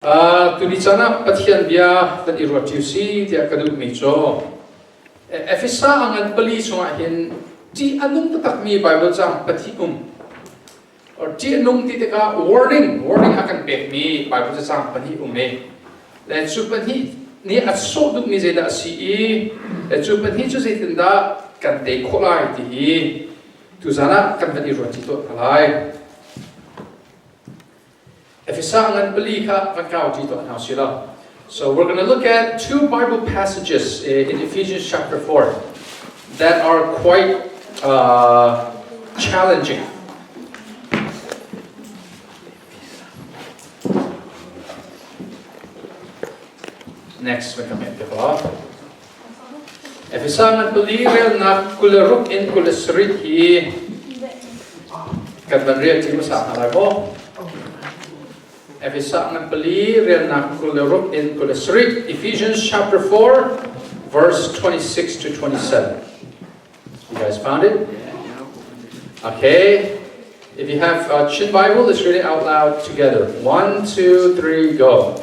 Tuni caan ah Pathian bia kan i ruat ṭi si tiah ka duhmi cu Efesa a ngan pali chungah hin ṭih a nung taktakmi Baibal caang pathih um. Ṭih a nung ti tikah warning, warning a kan pekmi Baibal caang pahnih um i le cu pahnih nih a sawh duhmi zeidah a si i le cu pahnih cu zeitindah kan tei khawh lai ti hi tuzan ah kan van i ruat ṭi tuah hna lai. Efesa ngan pali kha van kau ṭi tuah hna usih law. So we're going to look at two Bible passages in Ephesians chapter 4 that are quite challenging. Next, we come here. Efesa ngan pali relnak 26 in 27 hi kan van rel ṭi hmasa hna lai maw? Efesa ngan pali relnak 26 in 27 Ephesians chapter 4 verse 26 to 27. You guys found it? Okay. If you have a Chin Bible, let's read it out loud together. One, two, three, go.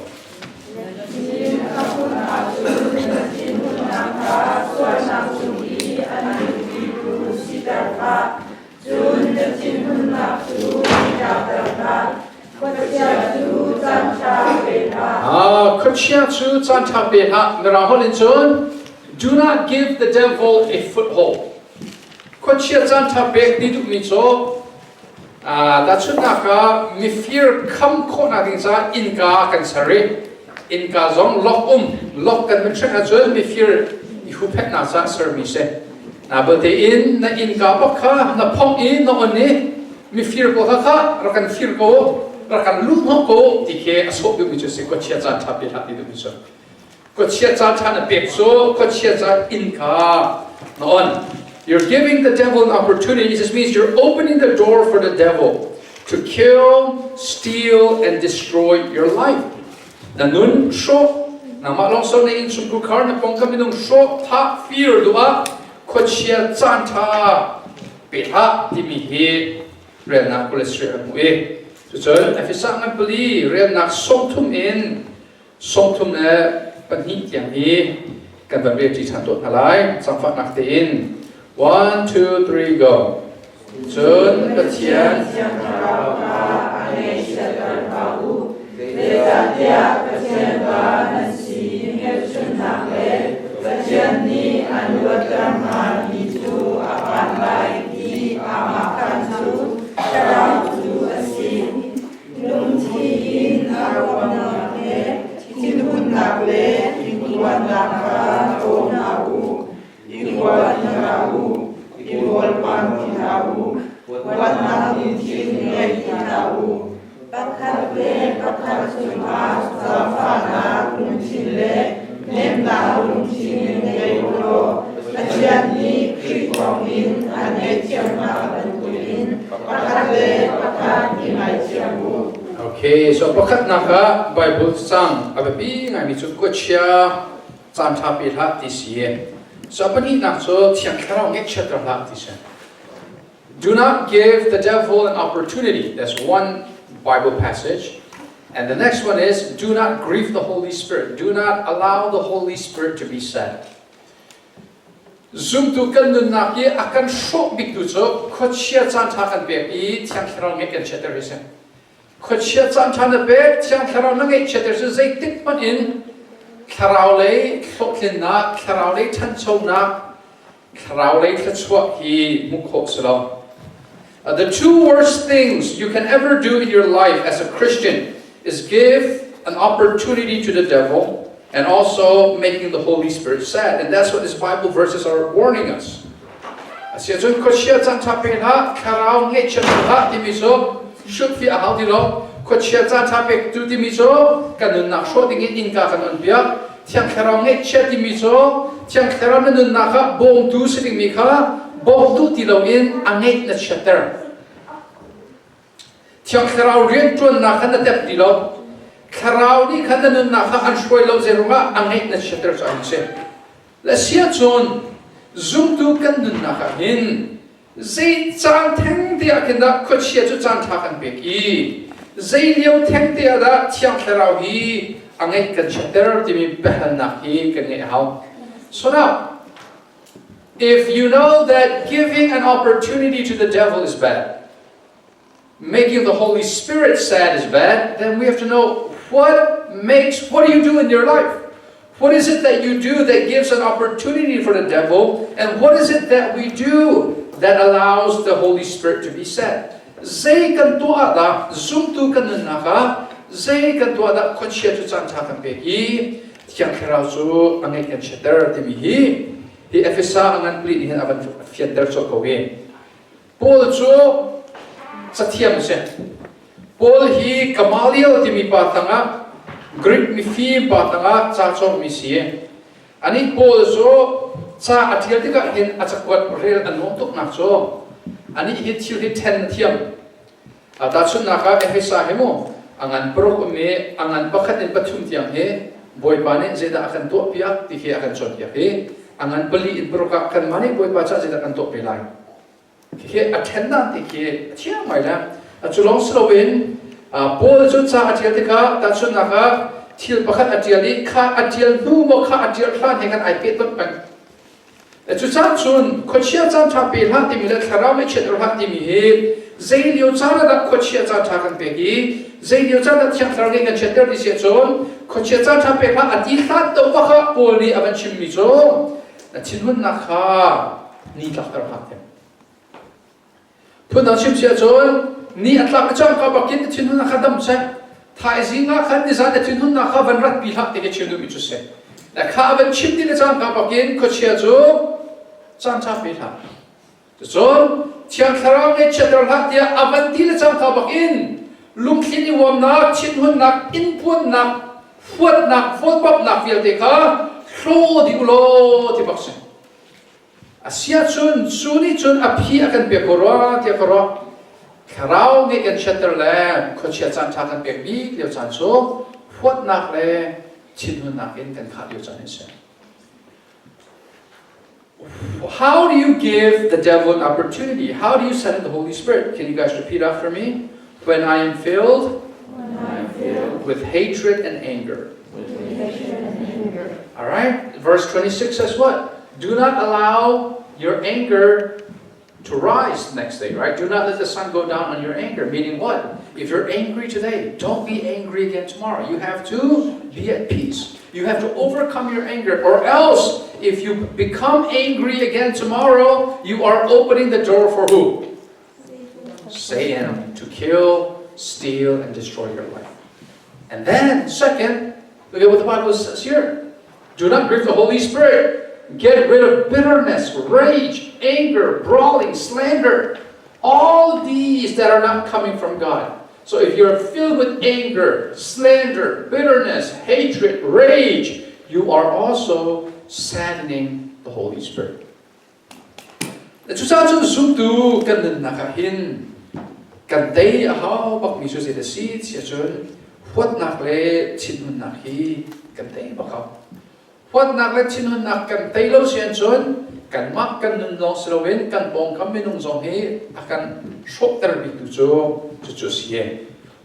Ah, khuachia cu caan ṭha pe hlah. Mirang holh in cun, do not give the devil a foothold. Khuachia caan ṭha pek ti duhmi cu tahchunhnak ah mifir kham khawhnak ding caah innka kan ser i innka zong lock um lock kan van hrek ahcun mifir i huhphenhnak caah sermi si. Na balte in na innka bak kha na phongh i na on i mifir ko kha kha rak kan fir ko rak kan lut hnawh ko ti khi a sawh duhmi cu si khuachia caan ṭha pe hlah ti duhmi cu. Khuachia caan ṭha na pek cu khuachia caan inn kha na on. You're giving the devil an opportunity. It just means you're opening the door for the devil to kill, steal, and destroy your life. Na nun hrawh, nangmah lawng so na innchungkhar khar na pawngkam minung hrawh, thah, fir duh ah khuachia caan ṭha pe hlah timi hi relnak 27 a hmuh i cucun Efesa ngan pali relnak 30 in 32 tiang hi kan van rel ṭi ṭhan tuah hna lai zaangfahnak tein one two three go cun Pathian Thiang Thlarau kha a ngaihchiatter hlah u zeicahtiah Pathian pa nan si hmelchunhnak le Pathian nih an luatter hna ni cu a phan lai ti aamahkhan cu Thlarau cu a si. Lungthi in a ruahnak le thinhunnak le ingtuannak kha ṭhaw hna u. I huat hna u, i rawlpang ti hlah u, huatnak lungthin ngei ti hlah u. Pakhat le pakhat cungah zaangfahnak lungthin le nemnak lungthin ngei u law Pathian nih Khrih thawngin an ngaihthiam hna bantukin pakhat le pakhat i ngaithiam u. Okay, so pakhatnak ah Bible cang a biapi ngaimi cu khuachia caan ṭha pe hlah ti si. So pahnihnak cu Thiang Thlarau ngaihchiatter hlah ti si. Do not give the devil an opportunity. That's one Bible passage. And the next one is do not grieve the Holy Spirit. Do not allow the Holy Spirit to be sad. Zumtu kan nunnak i a kan hrawh biktu cu khuachia caan ṭha kan pek i Thiang Thlarau ngeih kan chiatter hi si. Khuachia caan ṭha na pek, Thiang Thlarau na ngeihchiatter cu zeitik hmanh in thlarau lei hlawhtlinnak, thlarau lei ṭhanchonak, thlarau lei thluachuah hi hmuh khawh si lo. The two worst things you can ever do in your life as a Christian is give an opportunity to the devil and also making the Holy Spirit sad. And that's what these Bible verses are warning us. Asiahcun khuachia caan ṭha pe hlah, thlarau ngaihchiat hlah timi cu hrut hi a hau ti lo. Khuachia caan ṭha pek tu timi cu kan nunnak hrawh ding in innka kan on piak. Thiang Thlarau ngaihchiat timi cu Thiang Thlarau na nunnak ah bawmtu si dingmi kha bawm duh ti loin a ngeih na chiatter. Thiang Thlarau rianṭuannak kha na tep ti lo. Thlarau nih khan na nunnak kha an hruai lo zeiruangah a ngeih na chiatter cu an si. Le sia cun zumtu kan nunnak ah hin zei caan theng te ah khin dah khuachia cu caan ṭha kan pek i Zei lio theng te ah dah Thiang Thlarau hi a ngeih kan chiatter timi biahalnak hi kan ngeih a hau. So now, if you know that giving an opportunity to the devil is bad, making the Holy Spirit sad is bad, then we have to know what makes, what do you do in your life? What is it that you do that gives an opportunity for the devil? And what is it that we do that allows the Holy Spirit to be sad? Zei kan tuah dah zumtu kan nunnak ah zei kan tuah dah khuachia cu caan ṭha kan pek i Thiang Thlarau cu a ngeih kan chiatter timi hi hi Efesa a ngan pli nih hin a van fianter colh ko i Paul cu cathiam a si. Paul hi Gamaliel timi pa tangah Greek mifim pa tangah ca cawngmi si. Anih Paul cu ca a ṭial tikah hin a cakuat rel a nuam tuknak cu anih hi thil hi ṭhen a thiam. Tahchunhnak ah Efesa hi mu a ngan paruk um i a ngan pakhat in pathum tiang hi Bawipa nih zeidah a kan tuahpiak ti khi a kan cawnpiak i a ngan pali in paruk ah kanmah nih Bawipa caah zeidah kan tuah pe lai. Khi a ṭhen dan ti khi a thiang ngai le cu lawng si loin Paul cu ca a ṭial tikah tahchunhnak ah thil pakhat a ṭial i kha a ṭial hnu maw kha a ṭial hlan he khan ai pehtonh peng. Cucaah cun khuachia caan ṭha pe hlah timi le thlarau mei chiat hlah timi hi zei lio caan ah dah khuachia caan ṭha kan pek i zei lio caan dah thiang thlarau nih kan chiatter ti si ahcun khuachia caan ṭha pek hlah a ti hlan to bak ah Paul nih a van chimmi cu na thinhunnak kha ni tlakter hlah tiang. Phundang chim si ahcun ni a tlak cangka bakin na thinhunnak kha dam seh. Thaizing ah khan nizan na thinhunnak kha van ratpi hlah ti ka chim duhmi cu si. Na kha van chim ti le cangka bakin khuachia cu caan ṭha pe hlah. Cun Thiang Thlarau ngaihchiatter hlah tiah a van ti le cangka bakin lungthlin i uamnak, thinhunnak, inpuannak, huatnak, vawlpapnak vialte kha hlaw dih u law ti bak si. Asiahcun cu nih cun a phi a kan pek ko rua tiah ka ruah. Thlarau nih kan chiatter le khuachia caan ṭha kan pek bik lio caan cu huatnak le thinhunnak in kan khah lio caan a si. How do you give the devil an opportunity? How do you send the Holy Spirit? Can you guys repeat after me? When I am filled, I am filled with hatred and anger. With hatred and anger. All right? Verse 26 says what? Do not allow your anger to rise the next day, right? Do not let the sun go down on your anger. Meaning what? If you're angry today, don't be angry again tomorrow. You have to be at peace. You have to overcome your anger, or else, if you become angry again tomorrow, you are opening the door for who? Satan to kill, steal, and destroy your life. And then, second, look at what the Bible says here. Do not grieve the Holy Spirit. Get rid of bitterness, rage, anger, brawling, slander. All these that are not coming from God. So if you're filled with anger, slander, bitterness, hatred, rage, you are also saddening the Holy Spirit. Cucaah cun zumtu kan nunnak ah hin kan tei a hau bakmi cu zei a si ti ahcun huatnak le thinhunnak hi kan tei bak hau. Huatnak le thinhunnak kan tei lo si ahcun kanmah kan nun lawng si loin kan pawngkam minung zong hi a kan hrawhter biktu cu cucu a si.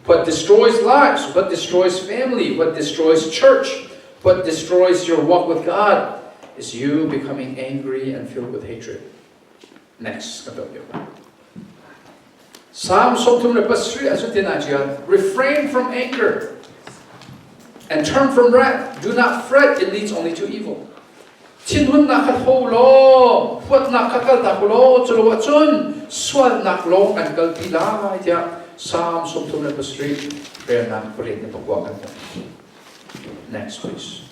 What destroys lives, what destroys family, what destroys church, what destroys your walk with God is you becoming angry and filled with hatred. Next, Psalm Refrain from anger and turn from wrath. Do not fret, it leads only to evil. Thinhunnak kha tho law, huatnak kha kaltak u law, culo ahcun sualnak lawng an kalpi lai tiah Psalm 37 relnak pariat le pakua kan hmuh. Next please.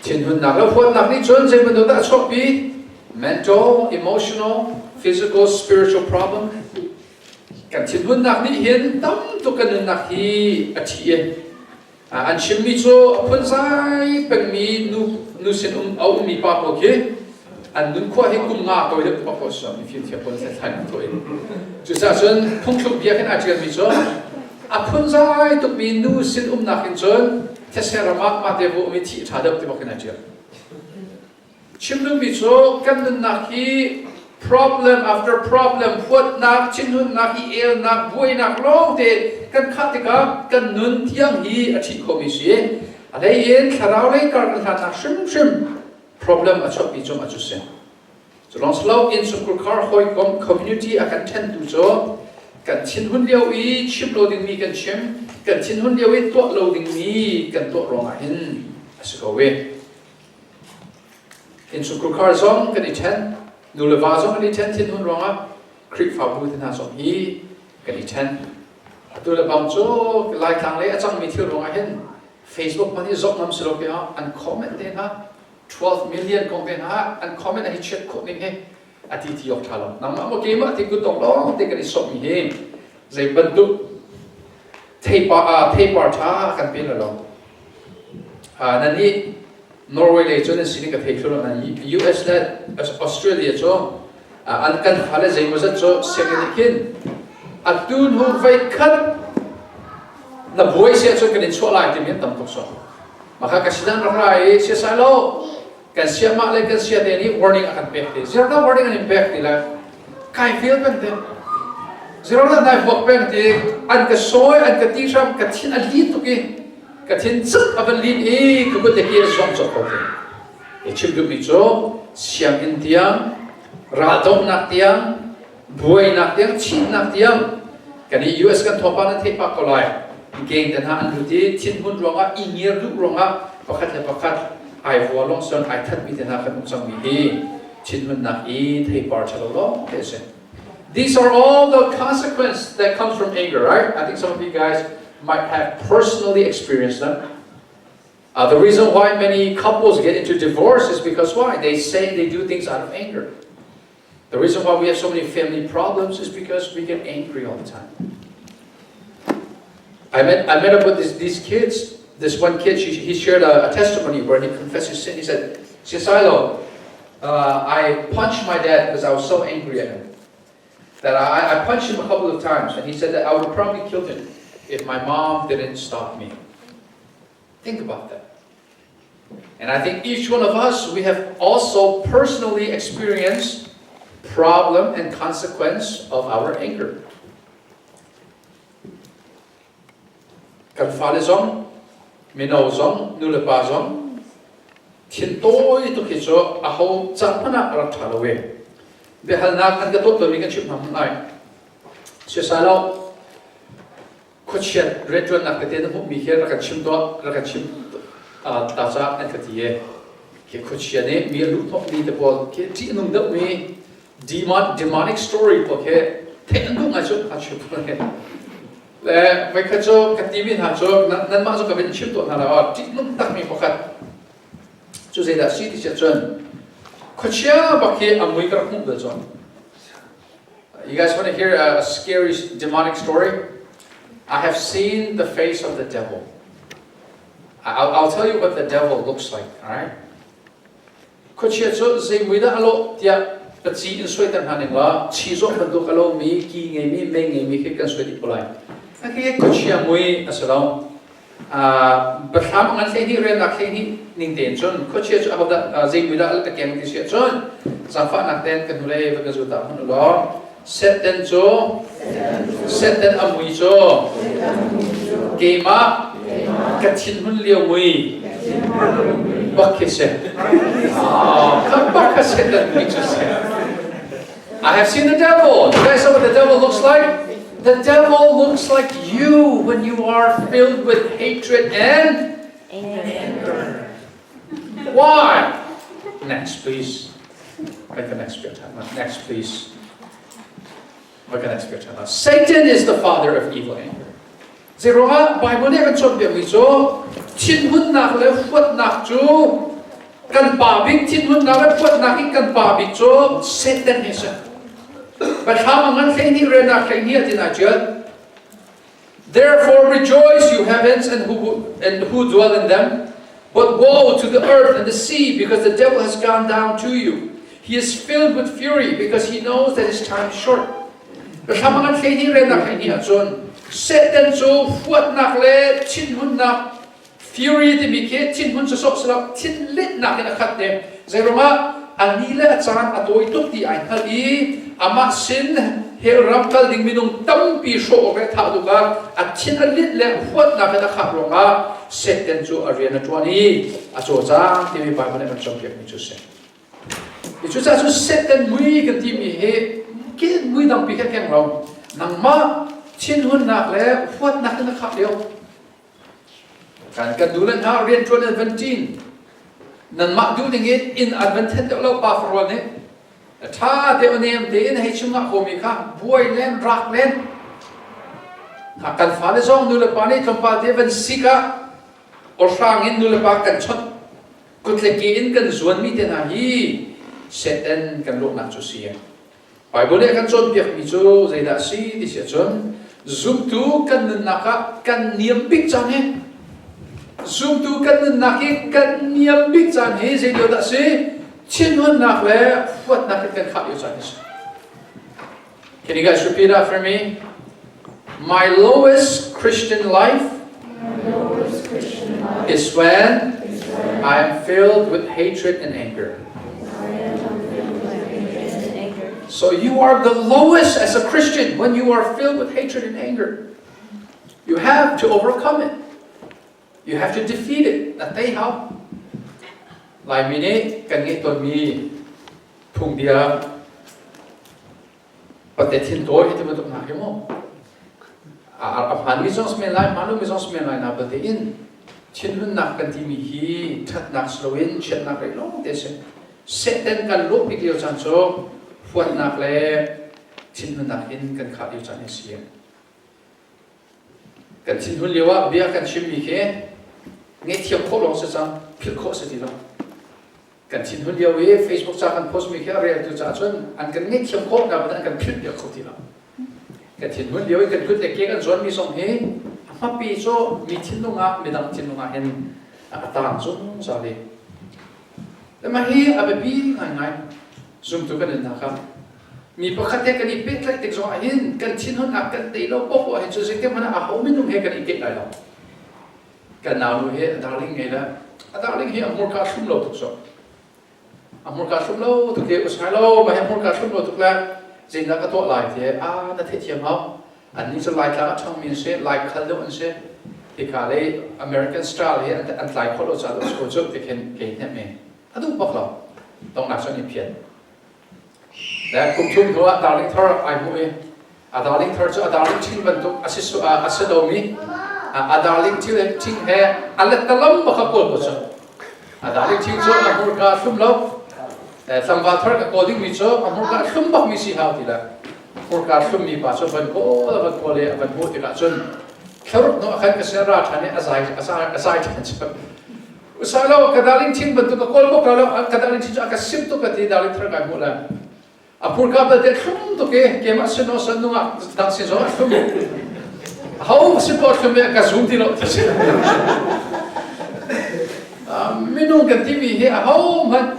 Thinhunnak le huatnak nih cun zei bantuk dah a chuahpi? Mental, emotional, physical, spiritual problem. Kan thinhunnak nih hin tam tuk kan nunnak hi a thi i An chimmi cu a phunzai pengmi nu, nu sin um, a ummi pa pawl khi an nunkhua hi kum nga tawi deuh bak ko mifim thiam pawl thlai tuah in. Cucaah cun phungthluk bia khin aa ṭialmi cu a phunzai tukmi nu sin umnak in cun these ram ah mah te vu um i thih ṭha deuh ti bak in aa ṭial. Chim duhmi cu kan nunnak hi Problem after problem, huatnak, thinhunnak, i elnak, buainak lawng te kan khah tikah kan nun tiang hi a ṭhi khomi si. A hlei in thlarau lei kar kan hlannak hrimhrim problem a chuahpi cung a cu si. Culong silo innchungkhar hawikom community a kan ṭhentu cu kan thinhun lio i chim lo dingmi kan chim, kan thinhun lio i tuah lo dingmi kan tuah ruangah hin a si ko i. Innchungkhar zong kan i ṭhen, nu le va zong kan i ṭhen thinhun ruangah Khrihfabu te hna zong hi kan i ṭhen. Atu le bang cu Laitlang lei a cangmi thil ruangah hin Facebook hmanh hi zoh ngam si lo ke ah an comment te hna 12 million kong te hna an comment a hi chiat khawh ning hi a ti ti awk ṭha lo. Nangmah maw keimah ti kut tong lawng te kan i sawmmi hi zei bantuk theipar theipar ṭha kan pe lo. Nan nih Norway lei cu nan sining ka thei thlu lo nan US le Australia cu an kan fale zeimawzat cu sianginn nih khin atu hnu voi khat na buai sia cun kan in chuah lai timi an tam tuk so. Maka ka sinan rak ra i siasai lo kan siamah le kan sia te nih warning a kan pek te zero na warning an in pek ti le kai feel peng te zero na nai vuak peng ti an ka sawi an ka ti hram ka thin a lin tuk i ka thin cuk a van lin i ka kut le ke a zuang cawk ko te i chim duhmi cu sianginn tiang raldohnak tiang buainak tiang chimnak tiang kan i US kan thawngpang nan theih pah ko lai gang te hna an lut i thinhun ruangah i ngir duh ruangah pakhat le pakhat ai vua long son ai thatmi te hna kan um cangmi hi thinhunnak i theipar ṭhalo lawng te a si These are all the consequence that comes from anger, right? I think some of you guys might have personally experienced them. The reason why many couples get into divorce is because why? They say they do things out of anger. The reason why we have so many family problems is because we get angry all the time. I met up with these kids. This one kid, he shared a testimony where he confessed his sin. He said, Silo, I punched my dad because I was so angry at him. That I punched him a couple of times, and he said that I would have probably killed him if my mom didn't stop me. Think about that. And I think each one of us, we have also personally experienced problem and consequence of our anger. Kan fale zong, mino zong, nulepa zong, thin tawi tuk hi cu aho ca hmanh ah a rak ṭha lo e. Biahalnak an ka tuah tawnmi kan chimh hna hmanh lai. Siasai lo, khuachiat rianṭuannak tete na hmuhmi hi rak kan chim tuah rak kan chim ta ca an ka ti e khi khuachia nih mi a luh hnawhmi te pawl khi ṭih a nung deuhmi demon demonic story pawl khi theih an duh ngai cu a chim le voikhat cu ka timi hna cu nanmah cu ka vin chim tuah hna la ṭih nung takmi pakhat cu zeidah si ti siah cun khuachia bak hi a mui ka rak hmuh bal cun You guys want to hear a scary demonic story? I have seen the face of the devil. I'll tell you what the devil looks like, all right? Khuachia cu zei mui dah a lawh tiah paci in suaiter hna ning law chi zawh bantuk a lomi ki ngeimi mei ngeimi khi kan suai dih ko lai. Khi khuachia mui a si lo. Biathlam ngan 12 relnak 12 ning tein cun khuachia cu ahodah zei mui dah a keng ti si ahcun zaangfahnak ten ka hnulei va ka zul ta hmanh u law Satan cu Satan a mui cu keimah ka thinhun lio mui bak khi si bak kha Satan mui cu si I have seen the devil. You guys know what the devil looks like? The devil looks like you when you are filled with hatred and anger. Why? Next, please. Make the next picture. Next, please. Make the next picture. Satan is the father of evil anger. Zeiruangah Bible nih a kan cawnpiakmi cu thinhunnak le huatnak cu kan pa bik thinhunnak le huatnak i kan pa bik cu Satan hi a si. Biathlam a ngan 12 relnak 12 a ti na ṭial. Therefore rejoice, you heavens, and who dwell in them. But woe to the earth and the sea, because the devil has gone down to you. He is filled with fury, because he knows that his time is short. Biathlam a ngan 12 relnak 12 ahcun Satan cu huatnak le thinhunnak fury timi khi thinhun sawsawh si lo thinlinhnak in a khat te. Zeiruangah? a ni le a caan a tawi tuk ti ai hngalh i amah sin hell ram kal ding minung tampi hrawh awk le thah tuk ah a thin a linh le huatnak in a khah ruangah Satan cu a rian a ṭuan i a cawlcang timi Baibal nih a kan cawnpiakmi cu a si. Cucaah cu Satan mui kan timi hi mui dangpi kha keng lo. Nangmah thinhunnak le huatnak in a khah lio. Kan kan nu le hna rianṭuan an van ṭin. Nanmah duh ding in inn an van then deuh lo pa farual nih. Ṭha te nem tein hei chim ngah komi kha buai len rak len. Kan fale zong nu le pa nih tlawmpal te van sik ah awhrang in nu le pa kan chawnh kut le ke in kan zuanmi te hna hi Satan kan lawhnak cu si. Bible nih a kan cawnpiakmi cu zeidah a si ti si ahcun zumtu kan nunnak ah kan niam bik caan hi zumtu kan nunnak hi kan niam bik caan hi zei lio dah a si thinhunnak le huatnak in kan khah lio caan hi si. Can you guys repeat after me? My lowest Christian life, lowest Christian life is when is when I am filled with hatred and anger. I am filled with hatred and anger. So you are the lowest as a Christian when you are filled with hatred and anger. You have to overcome it. You have to defeat it. Na tei hau. Laimi nih kan ngeih tawnmi phungbia pate thin tawi ti bantuk hna hi mu a hmanmi zong si men lai hmaan lomi zong si men lai na pate in thinhunnak kan timi hi ṭhatnak si loin chiatnak rei lawng te si Satan kan lawh bik lio caan cu huatnak le thinhunnak in kan khah lio caan hi si. Kan thinhun lio ah bia kan chimmi khi ngaihthiam khawh lawng si cang, philh khawh si ti lo. Kan thinhun lio i Facebook ca kan post mi khi a reltu caah cun an kan ngaihthiam khawh nain an kan philh piak kho ti lo. Kan thinhun lio i kan kut le ke kan zuanmi zong hi a hmapi cu mi thinlung ah midang thinlung ah hin a taang zungzal i mah hi a biapi ngaingai zumtu kan nunnak ah mi pakhat he kan i pehtlaih tik zong ah hin kan thinhunnak kan tei lo paoh hin cu zeitik hmanh ah aho minung he kan i peh lai lo. Kan naunu hi a darling ngei le a darling hi a hmurka thlum lo tuk so. A hmurka thlum lo tuk hi usai lo ma hi hmurka thlum lo tuk le zeidah ka tuah lai ti a na theihthiam hau. Annih cu Laitlang a ṭhangmi an si, Lai khal deuh an si. Hika lei American style hi an tlai khawh lo caah dawh si ko cu ti khin kei hnemh i a duh bak lo. Donghnak cu an i phiat. Le kum thum hnu ah darling thar ai hmuh i a darling thar cu a darling ṭhing bantuk a si a si lomi a darling ṭhing he a lettalam bak a kawl ko cu. A darling ṭhing cu a hmurka a thlum lo. Tlangval thar ka kawl dingmi cu a hmurka a thlum bakmi si hau ti le hmurka thlummi pa cu van kawl a van kawl i a van hmuh tikah cun thlaruk hnu ah khan ka sin ra ṭhan i a zai a zai a zai ṭhan cu. Usai lo ka darling thin bantuk ka kawl bak lo ka darling thin cu a ka sim tuk ka ti darling thar kai hmuh le a hmurka belte thlum tuk i keimah sin o san nungah dang sin zong a thlum ho si po thlum i ka zum ti lo ti si minung kan timi hi a ho hmanh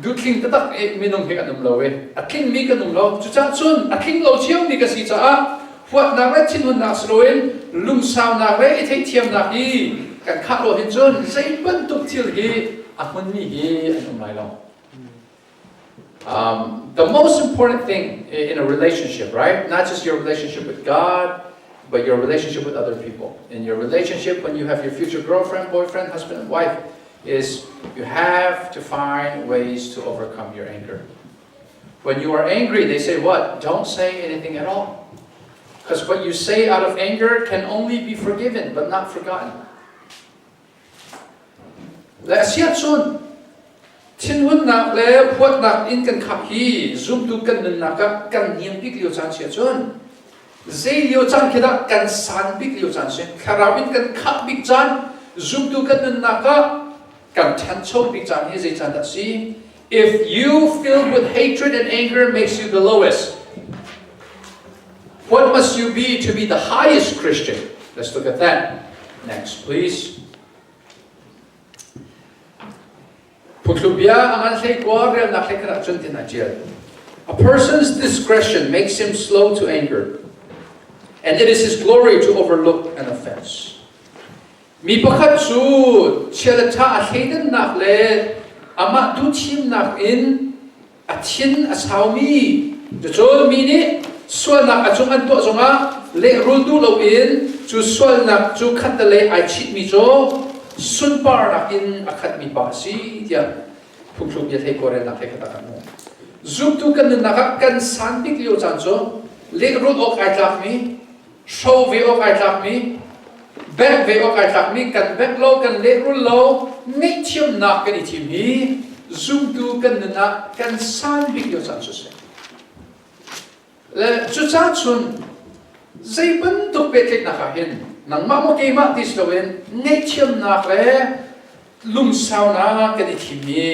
duhthling taktak i minung hi kan um lo i a tlingmi kan um lo cucaah cun a tling lo ciomi ka si caah huatnak le thinhunnak si loin lungsaunak le i theihthiamnak hi kan khah lo hin cun zei bantuk thil hi a hmunmi hi an um lai lo. The most important thing in a relationship, right? Not just your relationship with God, but your relationship with other people. In your relationship, when you have your future girlfriend, boyfriend, husband, and wife, is you have to find ways to overcome your anger. When you are angry, they say what? Don't say anything at all. Because what you say out of anger can only be forgiven but not forgotten. Le a si ahcun thinhunnak le huatnak in kan khah hi zumtu kan nunnak ah kan niam bik lio caan si ahcun zei lio caan khi dah kan san bik lio caan si thlarau in kan khah bik caan zumtu kan nunnak ah kan ṭhancho bik caan hi zei caan dah si if you filled with hatred and anger makes you the lowest what must you be to be the highest Christian let's look at that next please Phungthlukbia a ngan hleikua relnak hlei khat ah cun tin a ṭial. A person's discretion makes him slow to anger, and it is his glory to overlook an offense. Mi pakhat cu chia le ṭha a thleidannak le Amah duhthimnak in a thin a saumi cucun mi nih sualnak a cung an tuah zongah lehrul duh loin cu sualnak cu khattelei ai chitmi cu sunparnak in a khatmi pa a si tiah phungthluk bia thei kawlrelnak he kha kan hmuh. Zumtu kan nunnak ah kan san bik lio caan cu lehrul awk ai tlakmi hro ve awk ai tlakmi bengh ve awk ai tlakmi kan bengh lo kan lehrul lo ngaihthiamnak kan i thim hi zumtu kan nun ah kan san bik lio caan cu si. Le cucaah cun zei bantuk pehtlaihnak ah hin nangmah maw keimah ti si loin ngaihthiamnak le lungsaunak kan i thimmi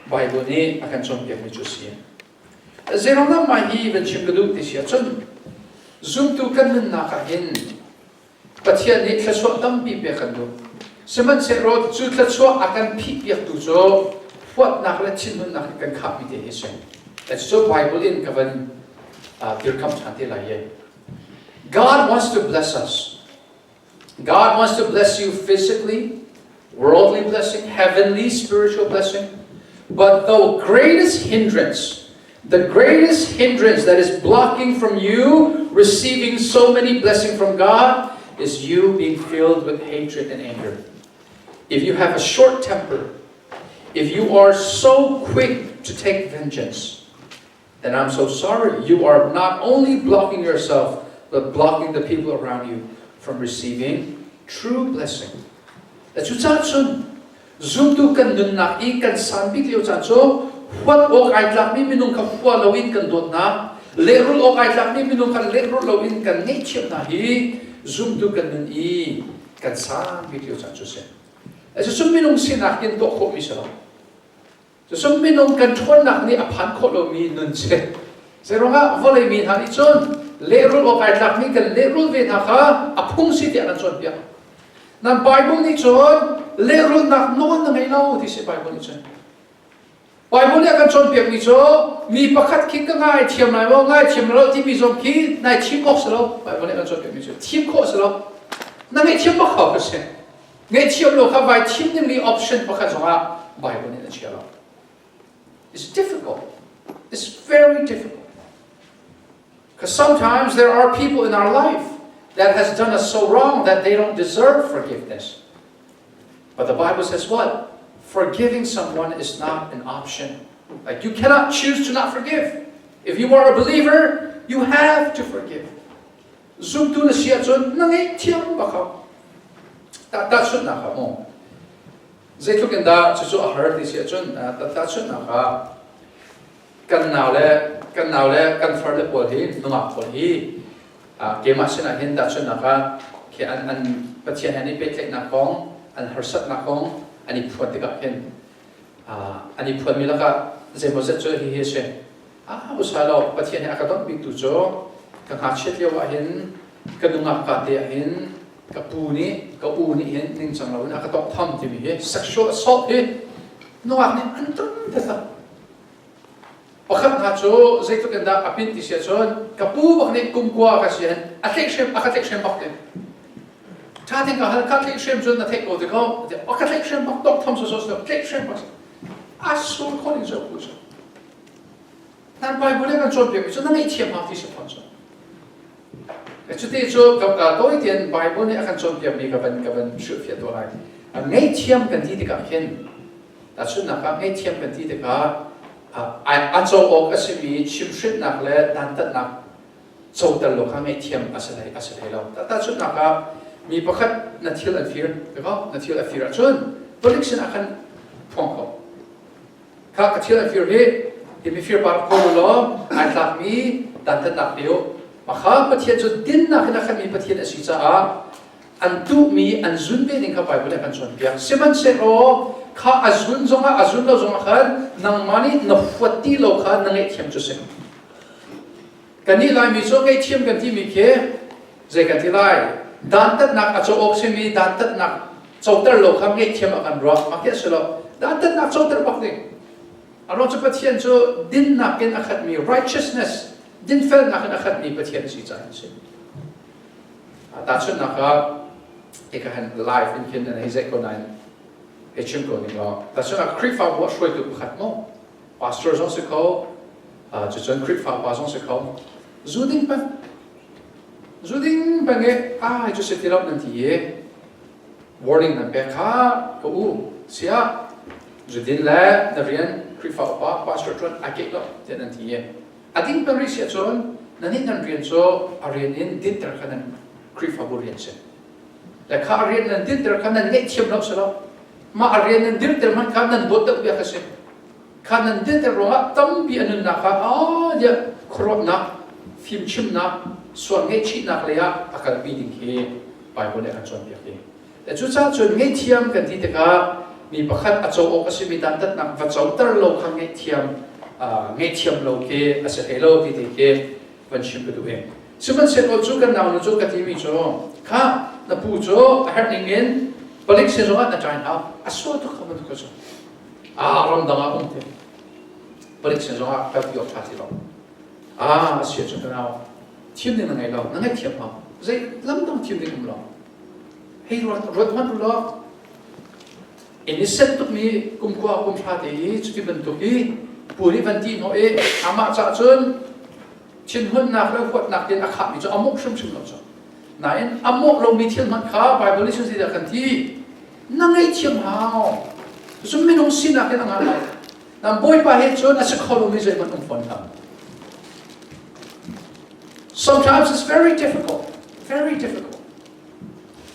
Bible nih a kan cawnpiakmi cu a si. Zeiruangah mah hi van chim ka duh ti si ahcun zumtu kan nunnak ah hin Pathian nih thluachuah tampi pek kan duh. Sihmanhsehlaw cu thluachuah a kan phihpiaktu cu huatnak le thinhunnak in kan khahmi te hi a si. Cucu Bible in ka van dirkamh ṭhan te lai i God wants to bless us. God wants to bless you physically, worldly blessing, heavenly spiritual blessing. But the greatest hindrance, the greatest hindrance that is blocking from you receiving so many blessings from God is you being filled with hatred and anger. If you have a short temper, if you are so quick to take vengeance, then I'm so sorry. You are not only blocking yourself, but blocking the people around you from receiving true blessing. Cucaah cun zumtu kan nunnak i kan san bik lio caan cu huat awk ai tlakmi minung kha hua loin kan dawt hna, lehrulh awk ai tlakmi minung kha lehrulh loin kan ngaihchiat hna hi zumtu kan nun i kan san bik lio caan cu a si. Cucu minung sinak in tuah khawhmi si lo. Cucu minung kan ṭhawnnak nih a phan khawh lomi nun si. Zeiruangah vawlei mi hna nih cun lehrulh awk ai tlakmi kan lehrulh ve hna kha a phung si tiah kan cawnpiak. Nan Bible nih cun lehrulhnak nawl na ngei lo ti si Bible nih cun. Bible nih a kan cawnpiakmi cu mi pakhat khi ka ngaithiam lai maw ngaithiam lo timi zong khi nai thim awk si lo Bible nih a kan cawnpiakmi cu thim khawh si lo. Na ngaihthiam bak hau ka si. Ngaihthiam lo kha vai thim dingmi option pakhat zongah Bible nih a chia lo. It's difficult. It's very difficult. Because sometimes there are people in our life that has done us so wrong that they don't deserve forgiveness. But the Bible says what? Forgiving someone is not an option. Like you cannot choose to not forgive. If you are a believer, you have to forgive. Zumtu na si ahcun na ngaihthiam bak hau. Tahchunhnak ah mu. Zeitluk in dah cucu a har ti si ahcun tahchunhnak ah kan nau le kan nau le kan far le pawl hi nungak pawl hi keimah sinah hin tahchunhnak ah khi an an Pathian he an i pehtlaihnak kong an harsatnak kong an i phuan tikah hin an i phuanmi lakah zeimawzat cu hihi a si. Ah, usalaw Pathian he a ka dawt biktu cu ka ngakchiat lio ah hin ka nungak ka te ah hin ka pu nih ka u nih hin ningcang loin a ka tawngtham timi hi sexual assault hi nungak nih an tam taktak. Pakhat hna cu zeitluk in dah a pin ti si ahcun ka pu bak nih kumkua ka si hin a tlaihhrem a ka tlaihhrem bak ti. Ṭha tein ka hal ka tlaihhrem cun na theih ko ti ko a ka tlaihhrem bak tawngtham sawsawh tlaihhrem bak a sur khawh ning cu a pu cu. Nan Bible nih kan cawnpiakmi cu na ngaihthiam hau ti si fawn cu. Cuti cu tawi tein Bible nih a kan cawnpiakmi ka van ka van hrilhfiah tuah lai. Ngaihthiam kan ti tikah khin tahchunhnak ah ngaihthiam kan ti tikah a co awk a simi chimhhrinhnak le dantatnak coter lo kha ngaihthiam a si hlei a si hlei lo. Tahchunhnak ah mi pakhat na thil an fir, na thil a fir ahcun palik sinah khan phuang ko. Kha ka thil an fir hi hi mifir pa rak kawl u law ai tlakmi dantatnak pe u. Makha Pathian cu dinnak in a khatmi Pathian a si caah an tuhmi an zun ve ding kha Bible nih a kan cawnpiak. Sihmanhsehlaw kha a zun zongah a zun lo zongah khan nangmah nih na huat ti lo kha na ngaihthiam cu si. Kannih Laimi cu ngaihthiam kan timi khi zei kan ti lai? Dantatnak a co awk simi dantatnak coter lo kha ngaihthiam a kan ruah. Mah khi a si lo. Dantatnak coter bak ding. A ruang cu Pathian cu dinnak in a khatmi righteousness, dinfelnak in a khatmi Pathian a si caah a si. Tahchunhnak ah, hika han live in khin an hei zeih ko nain. Hei chim ko ning law, tahchun ah Khrihfabu ah hruaitu pakhat maw, pastor zong si kho, cucun Khrihfa pa zong si kho, zu ding peng, zu ding peng i ai cu si ti lo nan ti i warning nan pek kha ka u siah zu din le na rian Khrihfa upa pastor ṭuan ai keih lo tiah nan ti i a ding peng rih si ahcun nan nih nan rian cu a rian in dinter kha nan Khrihfabu rian si. Le kha a rian nan dinter kha nan ngaihthiam lo si lo. Mah a rian nan dirter hmanh kha nan dawt deuh bia kha si. Kha nan dinter ruangah tampi a nunnak kha aa diah khuaruahnak, fimchimnak, sual ngaihchihnak lei ah a kalpi ding khi Bible nih a kan cawnpiak hi. Le cucaah cun ngaihthiam kan ti tikah mi pakhat a co awk a simi dantatnak va coter lo kha ngaihthiam ngaihthiam lo khi a si hlei lo ti ti khi van chim ka duh i sihmanhsehlaw cu kan naunu cu ka timi cu kha na pu cu a herh ning in palik sin zongah na ṭain hau a sual tuk kha bantuk cu a ramdang ah um te palik sin zongah kalpi awk ṭha ti lo a si cu ka nau thim ding na ngei lo na ngaihthiam hau zei lam dang thim ding um lo hei ruat ruat hmanh u law innocent tukmi kumkhua kumhra te i cuti bantuk i pu nih van ti hnawh i amah cah cun thinhunnak le huatnak in a khahmi cu a mawh hrimhrim lo cu nain a mawh lomi thil hmanh kha Bible nih cun zeidah kan ti na ngaihthiam hau cun minung sinak in a ngah lai nan bawipa he cun a si kho lomi zeihmanh um fawn hlah. Sometimes it's very difficult, very difficult.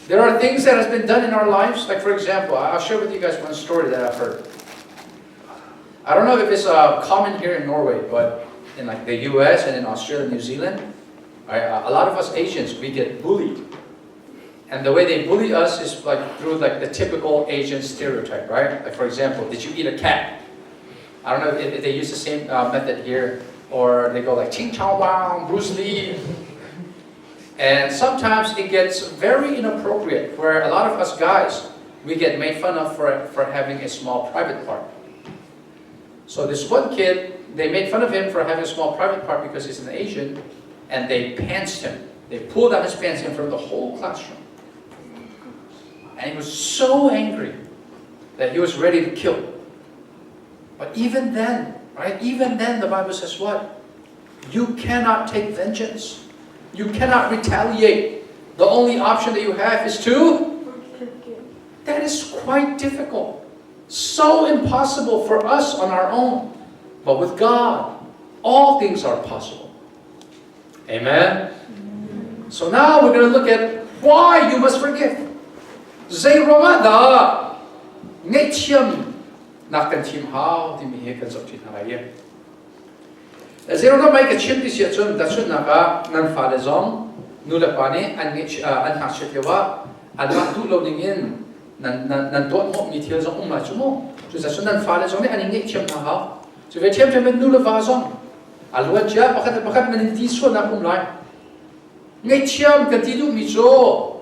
There are things that has been done in our lives. Like for example, I'll share with you guys one story that I've heard. I don't know if it's common here in Norway, but in like the U.S. and in Australia, New Zealand, right, a lot of us Asians we get bullied, and the way they bully us is like through like the typical Asian stereotype, right? Like for example, did you eat a cat? I don't know if they use the same method here, or they go like Ching Chong Wang, Bruce Lee. And sometimes it gets very inappropriate where a lot of us guys, we get made fun of for having a small private part. So this one kid, they made fun of him for having a small private part because he's an Asian, and they pantsed him. They pulled out his pants in front of the whole classroom. And he was so angry that he was ready to kill. But even then, right? Even then, the Bible says what? You cannot take vengeance. You cannot retaliate. The only option that you have is to That is quite difficult. So impossible for us on our own. But with God, all things are possible. Amen? So now we're going to look at why you must forgive. Zei ruangah dah ngaihthiam nak kan thim hau timi hi kan zoh ṭi hna lai i. Zeiruangah mei ka chim ti si ahcun tahchunhnak ah nan fale zong nulepa nih an ngeih an ngakchiat lio ah anmah duh lo ning in nan nan nan tuah hnawhmi thil zong um lai cu mu. Cucaah cun nan fale zong nih an i ngaihthiam hna hau. Cu ve ṭhiamṭhiam in nuleva zong a luan cia pakhat le pakhat nan in ti sualnak um lai. Ngaihthiam kan ti duhmi cu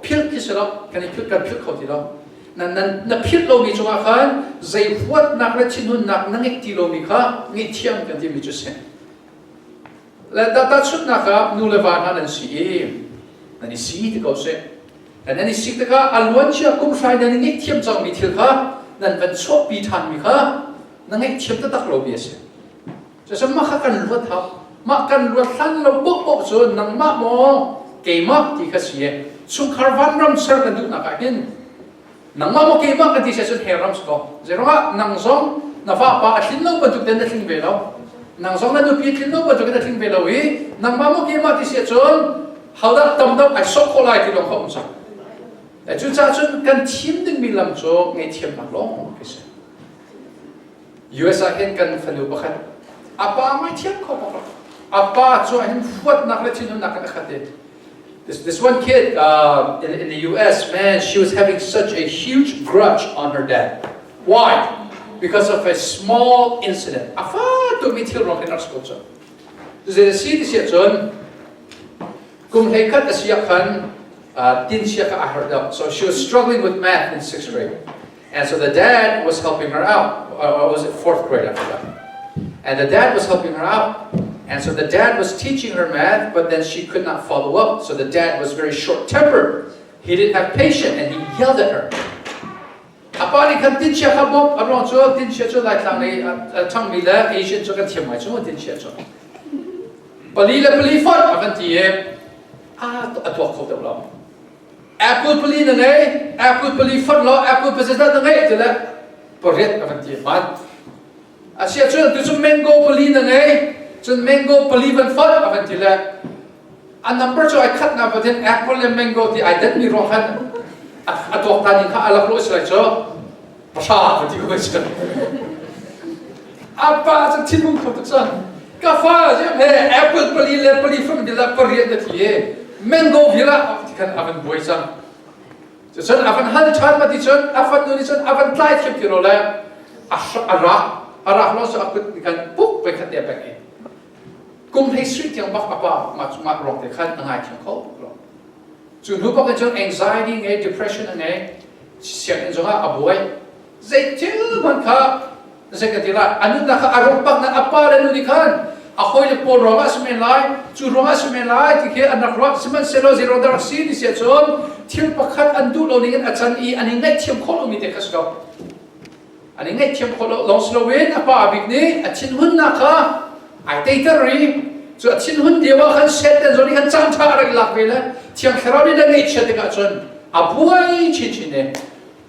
philh khi si lo, kan i philh kan philh kho ti lo. Na, na, na philh lomi cungah khan zei huatnak le thinhunnak na ngeih ti lomi kha ngaihthiam kan timi cu si. Le tahchunhnak ah nu le va hna nan si i nan i si ti ko sih. Nan i sik tikah a luancia kum hrai nan i ngaihthiam cangmi thil kha nan van chuahpi ṭhanmi kha na ngaihthiam taktak lomi a si. Cucu mah kha kan luat hau. Mah kan luat hlan lo paohpaoh cu nangmah maw keimah ti kha si i chungkhar vanram ser kan duhnak ah hin nangmah maw keimah kan ti si ahcun hell ram si ko. Zeiruangah nang zong na vapa a thlin lo bantuk ten na thling ve lo. Nang zong na nupi a thlin lo bantuk in na thling ve lo i nangmah maw keimah ti si ahcun hodah tam deuh ai sawk khawh lai ti lawng kha um cang. Cucaah cun kan thim dingmi lam cu ngaihthiamnak lawng khi si. US ah hin kan fanu pakhat a pa ngaithiam kho bak lo. A pa cu hin huatnak le thinhunnak in a khat i this one kid in the US, man, she was having such a huge grudge on her dad. Why? Because of a small incident. A fa tukmi thil ruang hin rak si ko cu. Zei si ti si ahcun kum 11 a si ah khan tin chia kha a herh deuh. So she was struggling with math in sixth grade. And so the dad was helping her out. Or was it fourth grade? I forgot. And the dad was helping her out. And so the dad was teaching her math, but then she could not follow up. So the dad was very short tempered. He didn't have patience and he yelled at her. nih khan tinchia kha bawmh a ruang cu tinchia cu Laitlang lei a ṭhangmi le Asian cu kan thiam ngai cu tinchia cu. Pali le pali fonh a kan ti i a tuak kho deuh lo. Apple pali na ngei, apple pali fonh law apple pazizat na ngei ti le pariat a van ti hman. Asiahcun tu cu mango pali na ngei, cun mango pali van fonh a van ti le a number cu ai khat na pathian apple le mango ti ai danmi ruang khan a tuaktan ning kha a lak lo si lai cu pahra va ti ko si a pa cu thinhung kho tuk cang ka fa ziam he apple pali le pali fang dila pariat na thi e mango vila ti khan a van buai cang cun a van hal ṭhan ma ti cun a fanu nih cun a van tlai thiam ti lo le a rak a rak lo cu a kut khan puk pe khat te pek i kum hlei sui tiang bak a pa mah cungah ruang te khan a ngaithiam kho lo cu hnu bak in cun anxiety ngei depression a ngei sianginn zongah a buai zei thil hmanh kha zei ka ti lai a nunnak kha a rawk bak na a pa le nu nih khan a hawi le pawl ruangah si men lai cu ruangah si men lai ti khi an rak ruah sihmanhsehlaw zei ruang dah rak si ti si ahcun thil pakhat an duh lo ning in a can i an i ngaihthiam khawh lomi te kha si ko An i ngaihthiam khawh lo lawng si loin a pa bik nih a thinhunnak kha ai teiter i cu a thinhun lio ah khan Satan zong nih khan caan ṭha a rak i lak ve le Thiang Thlarau nih le ngaihchiat tikah cun a buai chinchin i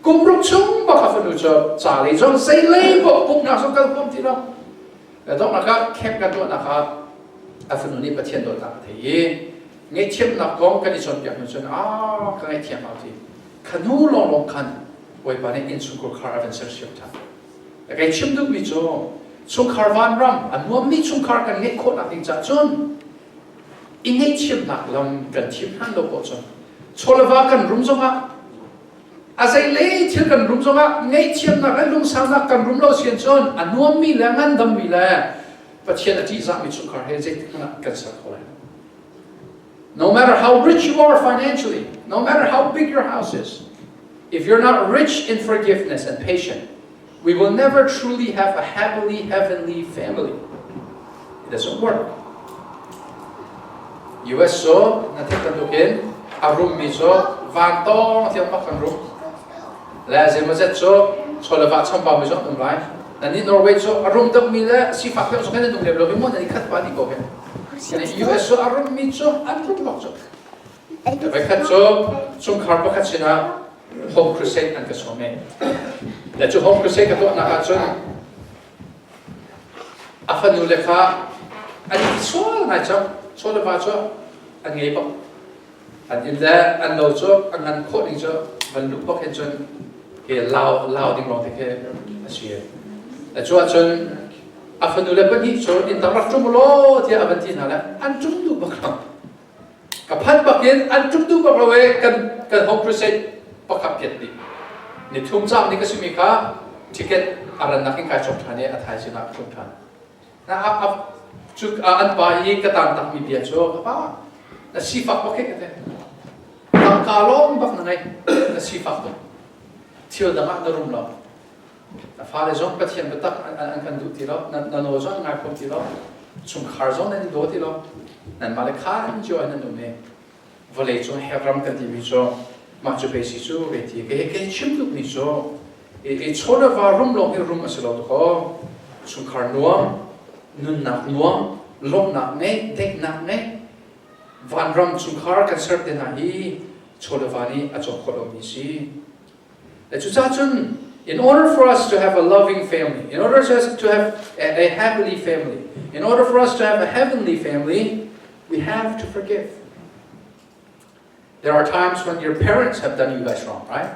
kum ruk chung bak a fanu cu ca lei zong zei lei paoh pumhnak zong kal huam ti lo. Le donghnak ah camp kan tuahnak ah a fanu nih Pathian dawtnak a thei i ngaihthiamnak kong kan i cawnpiak hnu cun ah ka ngaihthiam au ti kha hnu lawnglawng khan Bawipa nih innchungkhar khar a van sersiam ṭhan. Kei chim duhmi cu chungkhar vanram a nuammi chungkhar kan ngeih khawhnak ding caah cun i ngaihthiamnak lam kan thim hlan lo poh cun chawleva kan rum zongah a zeilei thil kan rum zongah ngaihthiamnak le lungsaunak kan rum lo sian cun a nuammi le ngandammi le Pathian a ṭihzahmi chungkhar he zeitik hmanh ah kan ser kho lai lo. No matter how rich you are financially, no matter how big your house is, if you're not rich in forgiveness and patience, we will never truly have a happily heavenly family. It doesn't work. US so na thik bantukin a rummi cu van tawng tiang bak kan rum. Le zeimawzet cu chawleva chambau mi zong an um lai. Nan nih Norway cu a rum deuhmi le sifak deuh zong hin an um lem lo i mu nan i khat pa dih ko he. US cu a rummi cu an rum bak cu. Voikhat cu chungkhar pakhat sinah Home Crusade an ka sawm i le cu Home Crusade ka tuahnak ahcun a fanu le kha an i sual ngai cang. Chaw le va cu an ngei bak. An inn le an lo cu a ngan khawh ning cu van luh bak hin cun hi lau lau ding lawng te khi a si. Le cu ahcun a fanu le pahnih cu inn tang rak ṭum law tiah a van ti hna le an ṭum duh bak lo. Ka phanh bak in an ṭum duh bak lo i kan kan home crusade pakhat piat dih. Ni thum caam ding ka simi kha ticket a rannak in kai cawk ṭhan i a thaizing ah ka tlung ṭhan. Cu an pa i ka taan takmi bia cu ka pa na sifak bak hei ka ti. Tangka lawng bak na ngei na sifak tuk. Thil dang ah na rum lo. Na fale zong Pathian biatak an kan duh ti lo, na nawl zong an ngai kho ti lo, chungkhar zong nan i daw ti lo, nanmah le khaan cio in nan um i vawlei cung hekram kan timi cu mah cu pei si cu kei ti kei kei chim duhmi cu i chaw le va rum lawng hi rum a si lo dakaw chungkhar nuam nunnak nuam lawmhnak ngei daihnak ngei vanram chungkhar kan ser te hna hi chaw le va nih a cawk khawh lomi si Cucaah cun in order for us to have a loving family, in order for us to have a, a happily family, in order for us to have a heavenly family, we have to forgive. There are times when your parents have done you guys wrong, right?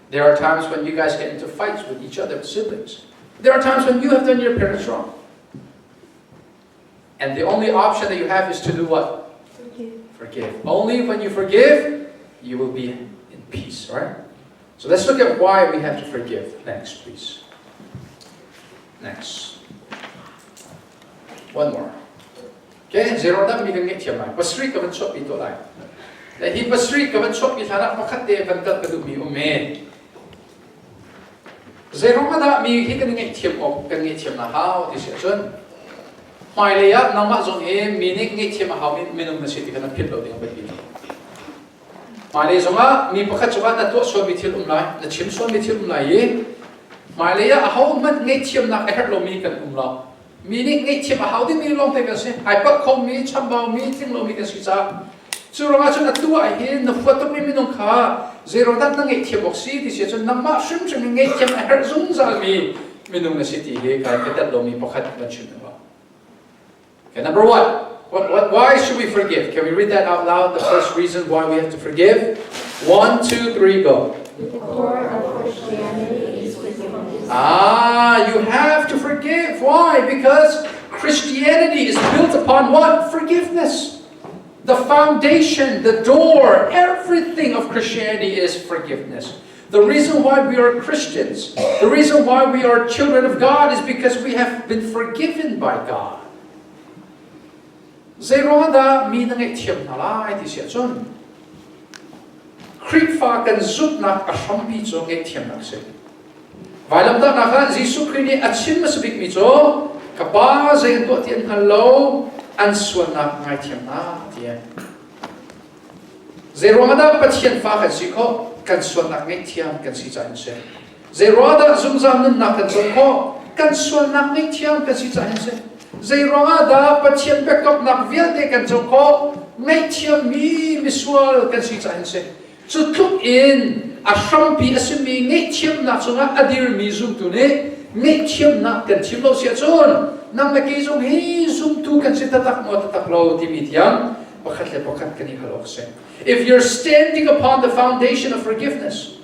There are times when you guys get into fights with each other, siblings. There are times when you have done your parents wrong. And the only option that you have is to do what? Forgive. Forgive. Only when you forgive, you will be in peace, right? So let's look at why we have to forgive. Next, please. Next. One more. Okay, zero dah mi kan ngeih thiam lai. Pasri ka van chuahpi to lai. Le hi pasri ka van chuahpi hlan ah pakhat te van tel ka duhmi um men. Zeiruang ah dah mi hi kan i ngaihthiam awk kan ngaihthiam a hau ti si ahcun hmailei ah nangmah zong hi mi nih ngaihthiam a haumi minung na si ti kha na philh lo ding a biapi. Hmailei zongah mi pakhat cungah na tuah sualmi thil um lai, na chim sualmi thil um lai i Hmailei ah ahohmanh ngaihthiamnak a herh lomi kan um lo. Mi nih ngaihthiam a hau dingmi lawngte kan si. Ai palh khomi, chambaumi, tling lomi kan si caah. Cu ruangah cun atu ah hin na huat tukmi minung kha zeiruangdah na ngaihthiam awk si ti si ahcun nangmah hrimhrim in ngaihthiam a herh zungzalmi minung na si ti hi kai ka telh lomi pakhat van chim hna. Okay, number one, why should we forgive? Can we read that out loud? The first reason why we have to forgive. One, two, three, go. The core of Christianity is forgiveness. Ah, you have to forgive. Why? Because Christianity is built upon what? Forgiveness. The foundation, the door, everything of Christianity is forgiveness. The reason why we are Christians, the reason why we are children of God is because we have been forgiven by God. Zeiruang dah mi na ngaihthiam hna lai ti si ahcun Khrihfa kan zumhnak a hrampi cu ngaihthiamnak a si. Vailamtahnak ah Jesuh Khrih nih a chim hmasa bikmi cu ka Pa zei an tuah ti an hngal lo, an sualnak ngaithiam hna ti a Zeiruang dah Pathian fa kan si khawh? Kan sualnak ngaihthiam kan si caah in si. Zeiruang dah zungzal nunnak kan co khawh? Kan sualnak ngaihthiam kan si caah in si. Zeiruang ah dah Pathian biakamnak vialte kan co khawh? Ngaihthiammi misual kan si caah in si. Cu tluk in a hrampi a simi ngaihthiamnak cungah a dirmi zumtu nih ngaihthiamnak kan chim lo si ahcun nang le kei zong hi zumtu kan si taktak maw taktak lo timi tiang pakhat le pakhat kan i hal awk a si. If you're standing upon the foundation of forgiveness,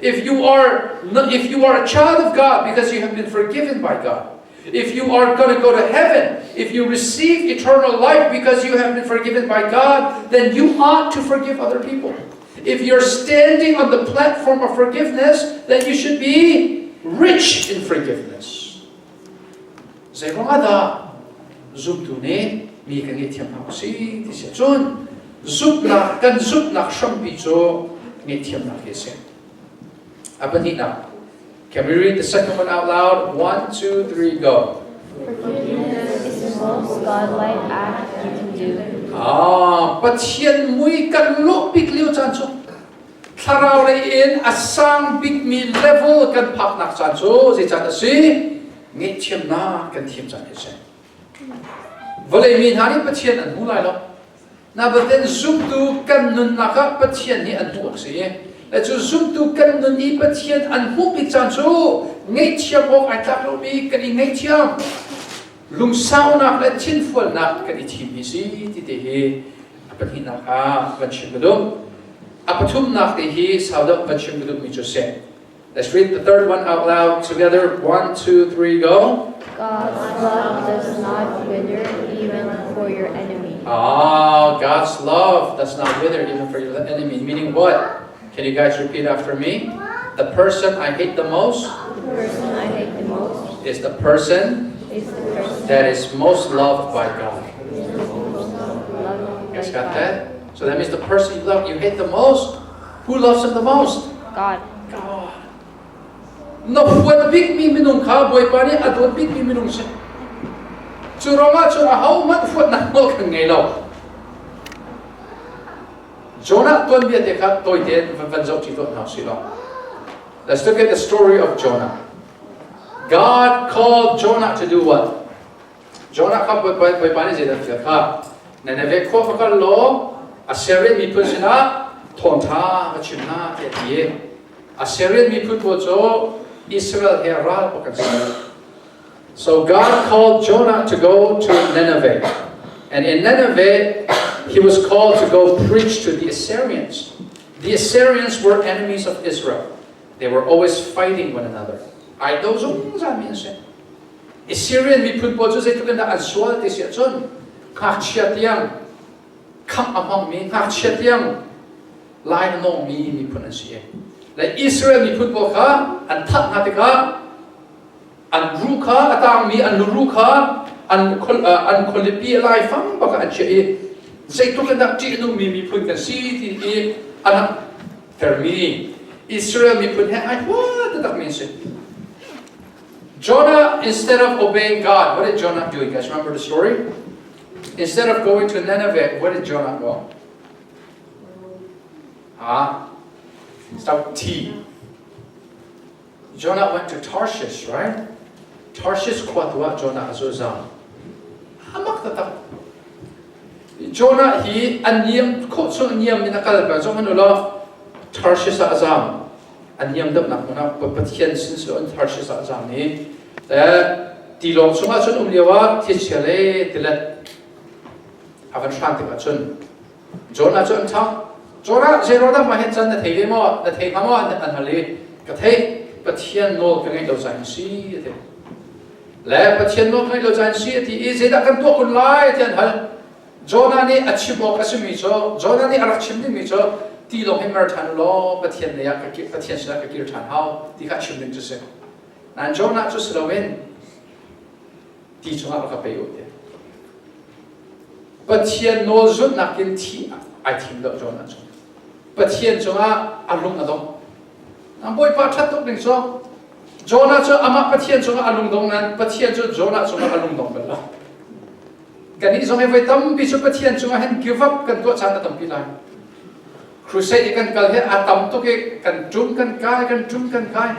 if you are not, if you are a child of God because you have been forgiven by God, if you are going to go to heaven, if you receive eternal life because you have been forgiven by God, then you ought to forgive other people. If you're standing on the platform of forgiveness, then you should be rich in forgiveness. Zeiruang ah dah zumtu nih mi kan ngaihthiam hna usih ti si ahcun zumhnak kan zumhnak hrampi cu ngaihthiamnak hi a si. A pahnihnak, can we read the second one out loud? One, two, three, go. Forgiveness is the most godlike act you can do. Ah, Pathian mui kan lawh bik lio caan cu thlarau lei in a sang bikmi level kan phaknak caan cu zei caan a si? Ngaihthiamnak kan thiam caan hi a si. Vawlei mi hna nih Pathian an hmu lai lo. Nabaten zumtu kan nunnak ah Pathian nih an hmuh awk si. Le cu zumtu kan nun i Pathian an hmuh bik caan cu ngaihthiam awk ai tlak lomi kan i ngaihthiam. Lungsaunak le thinfualnak kan i thim hi si ti te hi a pahnihnak ah van chim ka duh. A pathumnak te hi sau deuh van chim ka duhmi cu si. Let's read the third one out loud together. One, two, three, go. God's love does not wither even for your enemy. Ah, God's love does not wither even for your enemy. Meaning what? Can you guys repeat after me? The person I hate the most The person I hate the most is the person is the person that is most loved by God. loved You guys by got God. that? So that means the person you love, you hate the most, who loves him the most? God. God. Na huat bikmi minung kha Bawipa nih a dawt bikmi minung si. Cu ruangah cun ahohmanh huatnak nawl kan ngei lo. Jonah tuanbia te kha tawite van zoh ṭi tuah hna usih law. Let's look at the story of Jonah. God called Jonah to do what? Jonah kha Bawipa nih zeidah fial kha Nineveh khua va kal law Assyrian miphun sinah thawngṭha va chim hna tiah a ti. Assyrian miphun pawl cu Israel he ral bak an si. So God called Jonah to go to Nineveh. And in Nineveh, he was called to go preach to the Assyrians. The Assyrians were enemies of Israel. They were always fighting one another. Ai do zungzal mi an si. Assyrian miphun pawl cu zeitluk in dah an sual ti si ahcun ngakchia tiang khamh a hmangmi ngakchia tiang lai a nawngmi miphun an si. Le Israel miphun pawl kha an thah hna tikah an ru kha a tangmi an luru kha an an khualipi a laifang bak ah an chiah i zeitluk in dah ṭih a nungmi miphun kan si ti i a langhtermi Israel miphun he ai hua taktakmi an si. Jonah, instead of obeying God, what did Jonah do? You guys remember the story? Instead of going to Nineveh, where did Jonah go? Huh? Start with T. Jonah went to Tarshish, right? Tarshish khua tu ah Jonah a cu zam. Amak taktak. Jonah hi an niam khawh chung niam in a kal peng zong han ulaw Tarshish ah a zam. An niam deuhnak hmun ah Pathian sin si an Tarshish ah a zam i tilawng chungah cun um lio ah thlichia le tilet a van hran tikah cun Jonah cu an ṭhang. Jonah, zeiruangdah mah hin can na thei ve maw? Na thei hnga maw? An hal i ka theih. Pathian nawl ka ngeih lo caah in si a ti. Le Pathian nawl ka ngeih lo caah in si a ti i zeidah kan tuah kun lai ti an hal. Jonah nih a chim awk a simi cu Jonah nih a rak chim dingmi cu ti lawng hin mer ṭhan u law Pathian lei ah ka Pathian sinah ka kir ṭhan hau ti kha chim ding cu si. Nain Jonah cu si loin ti chungah rak ka pe u ti. Pathian nawl zulhnak in thi ai thim lo Jonah cu. Pathian cungah a lung a dong. Ang Bawipa ṭhat tuk ning cu Jonah cu amah Pathian cungah a lung dong nain Pathian cu Jonah cungah a lung dong bal lo. Kannih zong hi voi tampi cu Pathian cungah hin give up kan tuah caan a tampi lai. Crusade i kan kal hi a tam tuk i kan ṭum kan kai kan ṭum kan kai.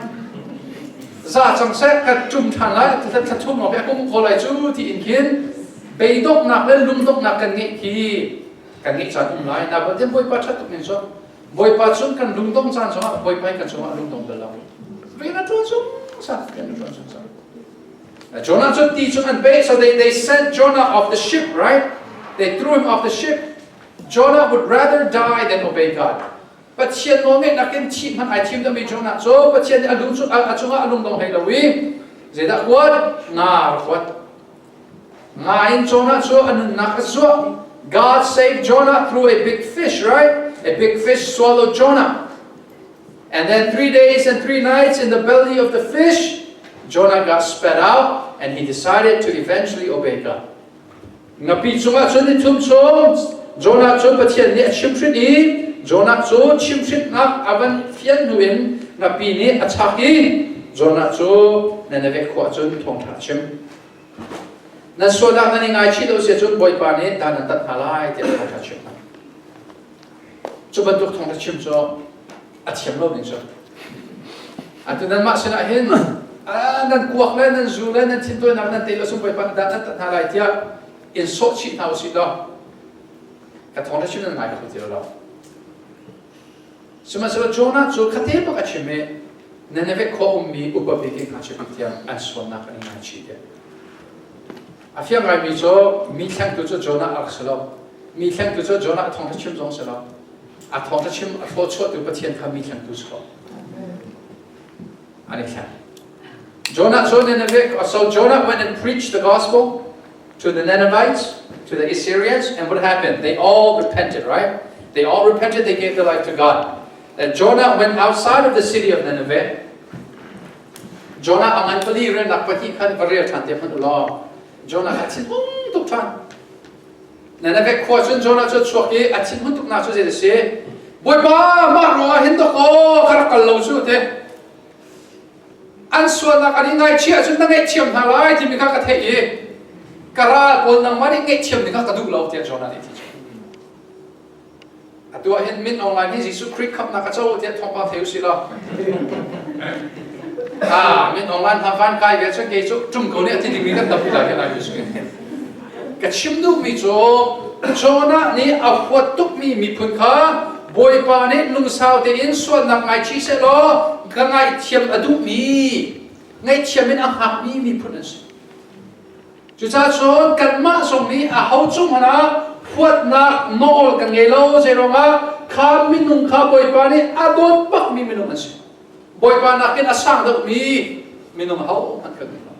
Za cang seh kan ṭum ṭhan lai thla thum lawng hi a kum kho lai cu ti in khin beidonghnak le lungdonghnak kan ngeih khi kan ngeih caan um lai. Na batin Bawipa ṭhat tuk ning cu Bawipa cun kan lungdong caan zongah Bawipa hi kan cungah lungdong bal lo. Rian a ṭuan zungzal, rian a ṭuan zungzal. Jonah cu ti cun an peh, so they sent Jonah off the ship, right? They threw him off the ship. Jonah would rather die than obey God. Pathian nawlngeihnak in thih hmanh ai thim deuhmi Jonah cu Pathian nih a lu cu a cungah a lungdong hlei lo i zeidah kuat? Nga rak kuat. Nga in Jonah cu a nunnak a zuah. God saved Jonah through a big fish, right? A big fish swallowed Jonah. And then 3 days and 3 nights in the belly of the fish, Jonah got spat out and he decided to eventually obey God. Ngapi cungah cun ni thum chung Jonah cu Pathian nih a chimhhrinh i Jonah cu chimhhrinhnak a van fian hnu in ngapi nih a chak i Jonah cu Nineveh khua cun thawngṭha a chim. Nan sualnak nan i ngaichih lo si cun Bawipa nih dan an tat hna lai tiah thawngṭha chim hna. Cu bantuk thawngṭha chim cu a thiam lo ning cu. Atu nanmah sinah hin nan kuak le nan zu le nan thintawinak nan tei lo sung Bawipa nih dan an tat hna lai tiah in sawh chih hna usih law ka thawngṭha chim nan ngai kho ti lo. Sihmanhsehlaw Jonah cu khate bak a chim i Nineveh khua ummi upa bik in ngakchia bik tiang an sualnak an i ngaichih tiah. A fiang ngaimi cu mi thlengtu cu Jonah a rak si lo. Mi thlengtu cu Jonah a thawngṭha chim zong si lo. A thawngṭha chim a hlawchuahtu Pathian kha mi thlengtu si ko. An i thleng. Jonah cu Nineveh, so Jonah went and preached the gospel to the Ninevites, to the Assyrians, and what happened? They all repented, right? They all repented, they gave their life to God. Then Jonah went outside of the city of Nineveh. Jonah a ngan pali riannak pahnih khan va rel ṭhan te hmanh u law Jonah kha thinhung tuk ṭhan. Nineveh khua cun Jonah cu a chuak i a thinhun tuknak cu zei a si? Bawipa, mah ruangah hin dawkaw ka rak kal lo cu te. An sualnak an i ngaichih ahcun na ngaihthiam hna lai timi kha ka theih i ka ral pawl nangmah nih ngaihthiam ding kha ka duh lo tiah Jonah nih a ti. Atu ah hin Min Aung Hlaing hi Jesuh Khrih khamhnak a co tiah thawngpang thei usih law. Ah, Min Aung Hlaing hna van kai ve cun kei cu ṭum ko nih a ti dingmi kan tampi lai lai mi Ka chim duhmi cu Jonah nih a huat tukmi miphun kha Bawipa nih lungsau tein sualnak ngaichih sehlaw ka ngaihthiam a duhmi ngaihthiam in a hngakmi miphun an si. Cucaah cun kanmah zong nih aho cung hmanh ah huatnak nawl kan ngei lo. Zeiruangah kha minung kha Bawipa nih a dawt bakmi minung an si. Bawipa nakin a sang deuhmi minung aho hmanh kan ngei lo.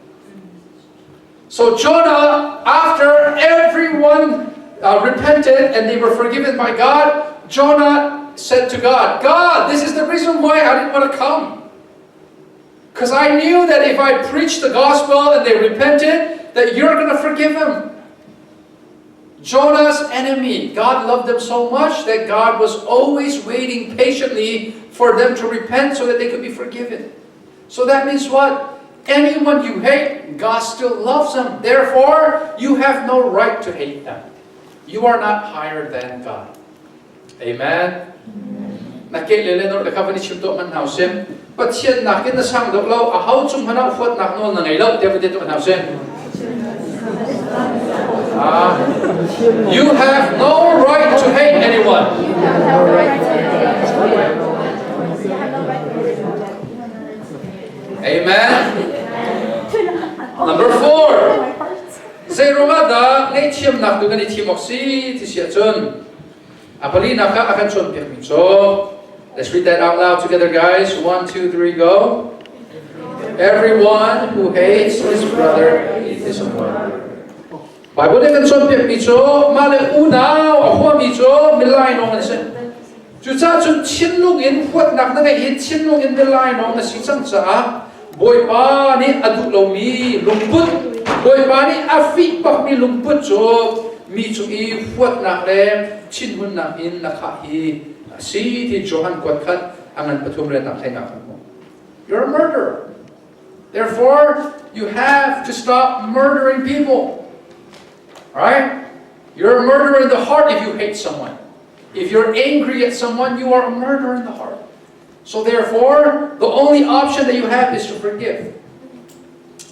So Jonah, after everyone repented and they were forgiven by God, Jonah said to God, "God, this is the reason why I didn't want to come. Because I knew that if I preached the gospel and they repented, that you're going to forgive them." Jonah's enemy, God loved them so much that God was always waiting patiently for them to repent so that they could be forgiven. So that means what? Anyone you hate, God still loves them. Therefore, you have no right to hate them. You are not higher than God. Amen. Na ke le le nor le kha van i chim tuah man hau sim. Pathian nakin na sang deuh lo, aho cung hmanh ah huatnak nawl na ngei lo tiah va ti tuah hna usih. You have no right to hate anyone. Amen. Number 4. Zeiruangah dah ngaihthiamnak tu kan i thim awk si ti si ahcun a palinak ah a kan cawnpiakmi cu Let's read that out loud together, guys. 1, 2, 3, go. Everyone who hates his brother is a murderer. Bible nih kan cawnpiakmi cu mah le unau a huami cu milainawng an si. Cucaah cun thinlung in huatnak na ngeih hi thinlung in milainawng na si cang caah Bawipa nih a duh lomi lungput, Bawipa nih a fih bakmi lungput cu mi cung i huatnak le thinhunnak in na khah hi a si ti Johan kuat khat a ngan pathum riannak hlei nga kan hmuh. You're a murderer. Therefore, you have to stop murdering people. Right? You're a murderer in the heart if you hate someone. If you're angry at someone, you are a murderer in the heart. So therefore, the only option that you have is to forgive.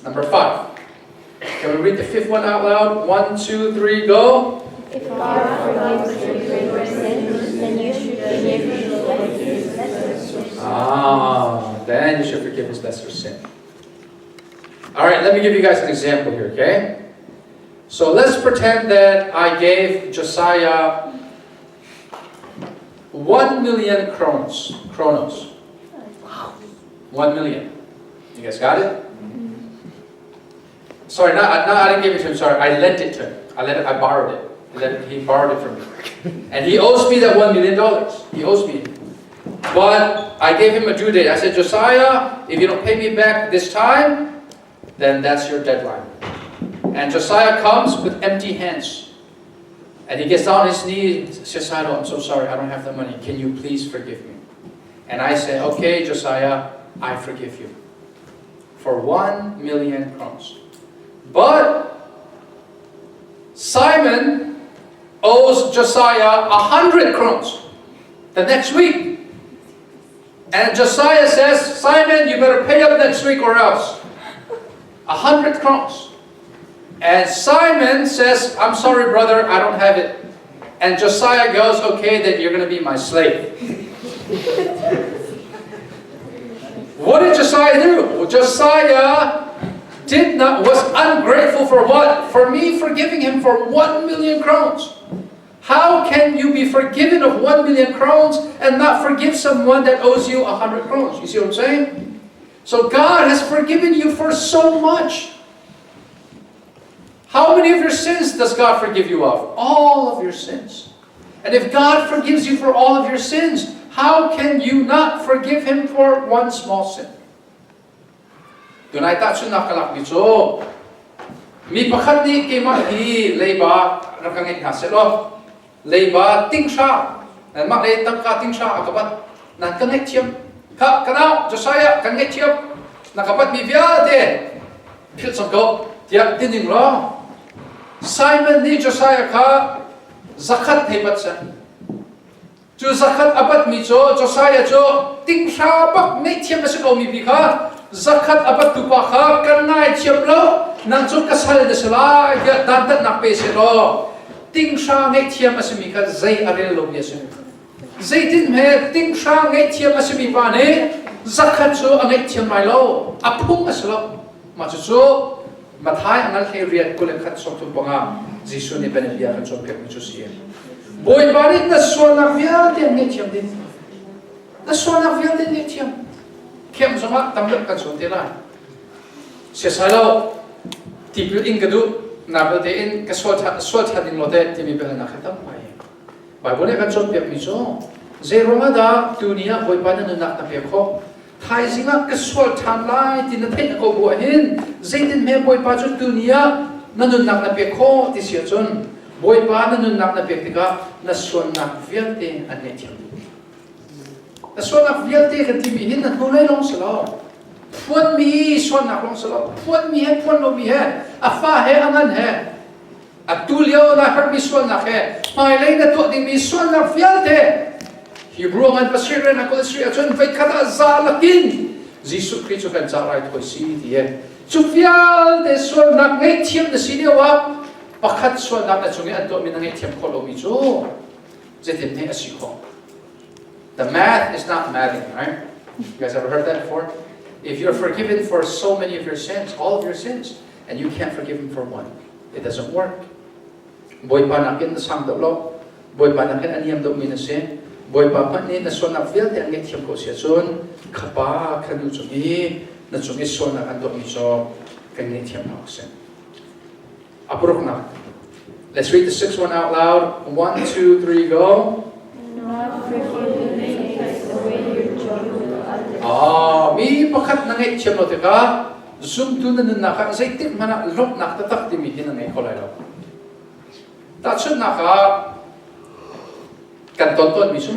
Number 5. Can we read the fifth one out loud? 1, 2, 3, go. If God forgives you your sins, then you should forgive his lesser sin. Ah, then you should forgive his lesser sin. All right, let me give you guys an example here, okay? So let's pretend that I gave Josiah 1 million kronos. Kronos. 1 million. You guys got it? Sorry, not, not, I didn't give it to him. Sorry, I lent it to him. I lent it, I borrowed it. I lent it, he borrowed it from me. And he owes me that $1 million. He owes me. But I gave him a due date. I said, Josiah, if you don't pay me back this time, then that's your deadline. And Josiah comes with empty hands. And he gets down on his knees and says, Josiah, I'm so sorry, I don't have the money. Can you please forgive me? And I say, okay, Josiah, I forgive you for 1 million crowns. But Simon owes Josiah 100 crowns the next week. And Josiah says, Simon, you better pay up next week or else. 100 crowns. And Simon says, I'm sorry, brother, I don't have it. And Josiah goes, okay, then you're going to be my slave. What did Josiah do? Well, Josiah did not was ungrateful for what? For me forgiving him for 1 million crowns. How can you be forgiven of 1 million crowns and not forgive someone that owes you 100 crowns? You see what I'm saying? So God has forgiven you for so much. How many of your sins does God forgive you of? All of your sins. And if God forgives you for all of your sins, how can you not forgive him for one small sin? Tunai tahchunhnak ka lakmi cu mi pakhat nih keimah hi leiba rak ka ngeih hna sehlaw leiba tinghra mah le tangka tinghra a ka bat nan ka ngaihthiam kha ka nau Josiah kan ngaihthiam na ka bat mi vialte philh cang ko tiah ti ning law Simon nih Josiah kha zakhat hei bat seh. Cu zakhat a batmi cu Josiah cu tinghra bak ngaihthiam a si komi pi kha zakhat a battu pa kha kan ngaithiam lo, nang cu ka sal na si lai tiah dantatnak pe seh law tinghra ngaihthiam a simi kha zei a rel lomi a si. Zeitin hme tinghra ngaihthiam a simi pa nih zakhat cu a ngaihthiam lai lo, a phung a si lo. Mah cucu Matthai a ngan hlei riat 21 35 Jesuh nih bia kan cawnpiakmi cu si. Bawipa nih na sualnak vialte an ngaihthiam ding. Na sualnak vialte an ngaihthiam. Thiam zongah tam deuh kan sual te lai. Siasai lo, tipil in ka duh, na belte in ka sual sual ṭhan ding lo te timi biahalnak hi tam ngai. Bible nih kan cawnpiakmi cu zeiruangah dah tuni ah Bawipa na nunnak na pek khawh? Thaizing ah ka sual ṭhan lai ti na theih na ko bu ahhin zeitin hme Bawipa cu tuni ah na nunnak na pek khawh ti si ahcun Bawipa na nunnak na pek tikah na sualnak vialte an ngaihthiam dih. Na sualnak vialte kan timi hin na hnulei lawng si lo. Phuanmi sualnak lawng si lo. Phuanmi he phuan lomi he a fa he a ngan he atu lio na herhmi sualnak he hmailei na tuah dingmi sualnak vialte Hebrew ngan pasarih rian a kul sri ahcun voikhat ah za lakin. Jesuh Khrih cu kan ca raithawi si ti he. Cu vialte sualnak ngaihthiam na si lio ah pakhat sualnak na cung i an tuahmi na ngaihthiam khawh lomi cu zeitin hme a si khawh? The math is not mathing, right? You guys ever heard that before? If you're forgiven for so many of your sins, all of your sins, and you can't forgive him for one, it doesn't work. Bawipa nakin na sang deuh lo, Bawipa nakin a niam deuhmi na si. Bawipa hmanh nih na sualnak vialte an ngaihthiam ko si ahcun khapa kha nu cung i na cung i sualnak an tuahmi cu kan ngaihthiam hna awk a si. A paruknak. Let's read the sixth one out loud. One, two, three, go. Not forgiving takes away your joy with others. Ah, mi pakhat na ngaihthiam lo tikah zumtu na nunnak ah zeitik hmanh ah lawmhnak taktak timi hi na ngei kho lai lo. Tahchunhnak ah kan ton tawnmi cu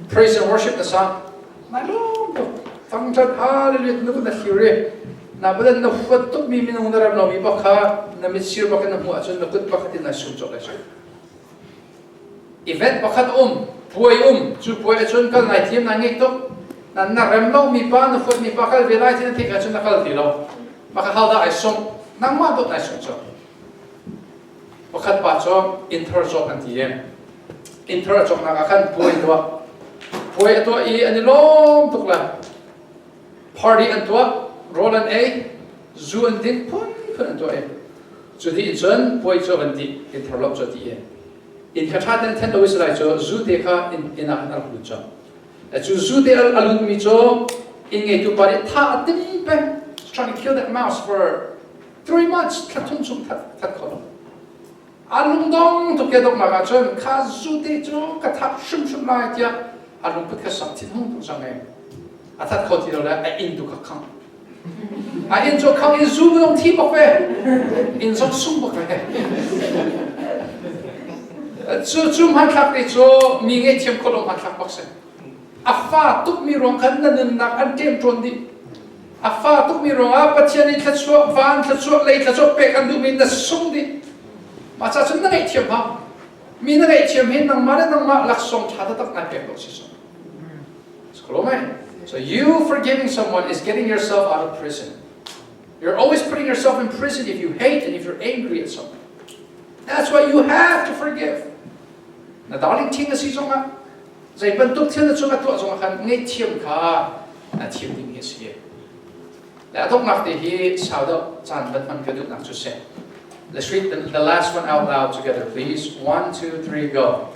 praise and worship na sa nai lawm tuk thangṭhat hallelujah na na thlir i na badan na huat tukmi minung na rem lomi bak kha na mitsir bak in na hmuh ahcun na kut pakhat in nai sum cawk lai cu event pakhat um puai um cu puai ahcun kal nai thiam nai ngeih tuk na na rem lomi pa na huatmi pa kal ve lai ti na theih ahcun na kal ti lo maka hal dah ai sung nangmah dawt nai sung cawk Pakhat pa cu innthar cawk an ti i innthar a cawknak ah khan puai tuah. Puai a tuah i an i lawm tuk le party an tuah, rawl an ei, zu an ding phunphun an tuah i cu dih in cun puai cu a van dih, innthar lawmh cu a dih i inn kha ṭha tein then lo i si lai cu zu te kha inn ah khan a rak lut colh. Cu zu te a lutmi cu inn ngeitu pa nih thah a tim peng. Trying to kill that mouse for 3 months thla thum chung that that kho lo a lungdong tuk ke donghnak ah cun kha zu te cu ka that hrimhrim lai tiah a lungput kha sak thin hung tuk cang e a that kho ti lo le a inn tu kha khang a inn cu khang in zu zong thi bak ve inn zong sung bak ve cu cu hmanthlak te cu mi ngeihthiam kho lo hmanthlak bak si A fa tukmi ruang khan na nunnak an ṭemṭawn dih. A fa tukmi ruangah Pathian nih thluachuah, van thluachuah, lei thluachuah pek an duhmi na sung dih. Mah ca cun na ngaihthiam hau. Mi na ngaihthiam hi nangmah le nangmah laksawng ṭha taktak nai pek lo si so. So you forgiving someone is getting yourself out of prison. You're always putting yourself in prison if you hate and if you're angry at someone. That's why you have to forgive. Na darling thing na si zongah zei bantuk thil na cung a tuah zongah khan ngaihthiam kha na thiam ding hi a si. Le a donghnak te hi sau deuh caan van hman ka duhnak cu si. Let's read the last one out loud together, please. One, two, three, go.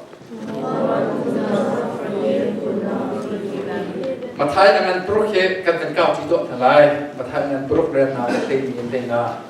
Mathai a ngan paruk hi kan kan kau ti tuah hna lai. Mathai a ngan paruk rel hna le hlei ni hlei nga.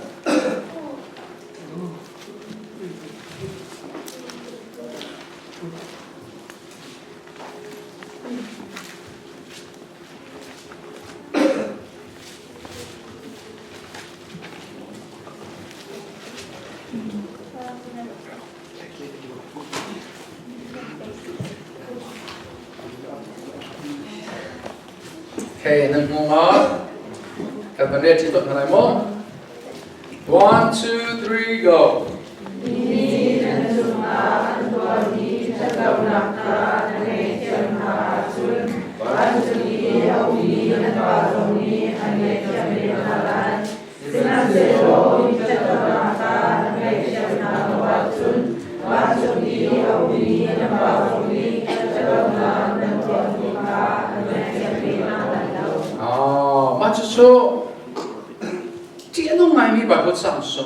Okay, nan hmu ma? Kan van rel ṭi tuah hna lai maw? One, two, three, go. Mi nan cungah an tuahmi ṭhatlonak kha na ngaihthiam hna ahcun vancung i a ummi na Pa zong nih an ngaihthiam ve hna lai. Sihmanhsehlaw mi ṭhatlonak kha na ngaihthiam hna lo ahcun vancung i a ummi na Pa zong nih ṭhatlonak nan tuahmi kha an ngaihthiam ve hna lai lo. Oh, mah cucu Ṭih a nung ngaimi Baibal caang cu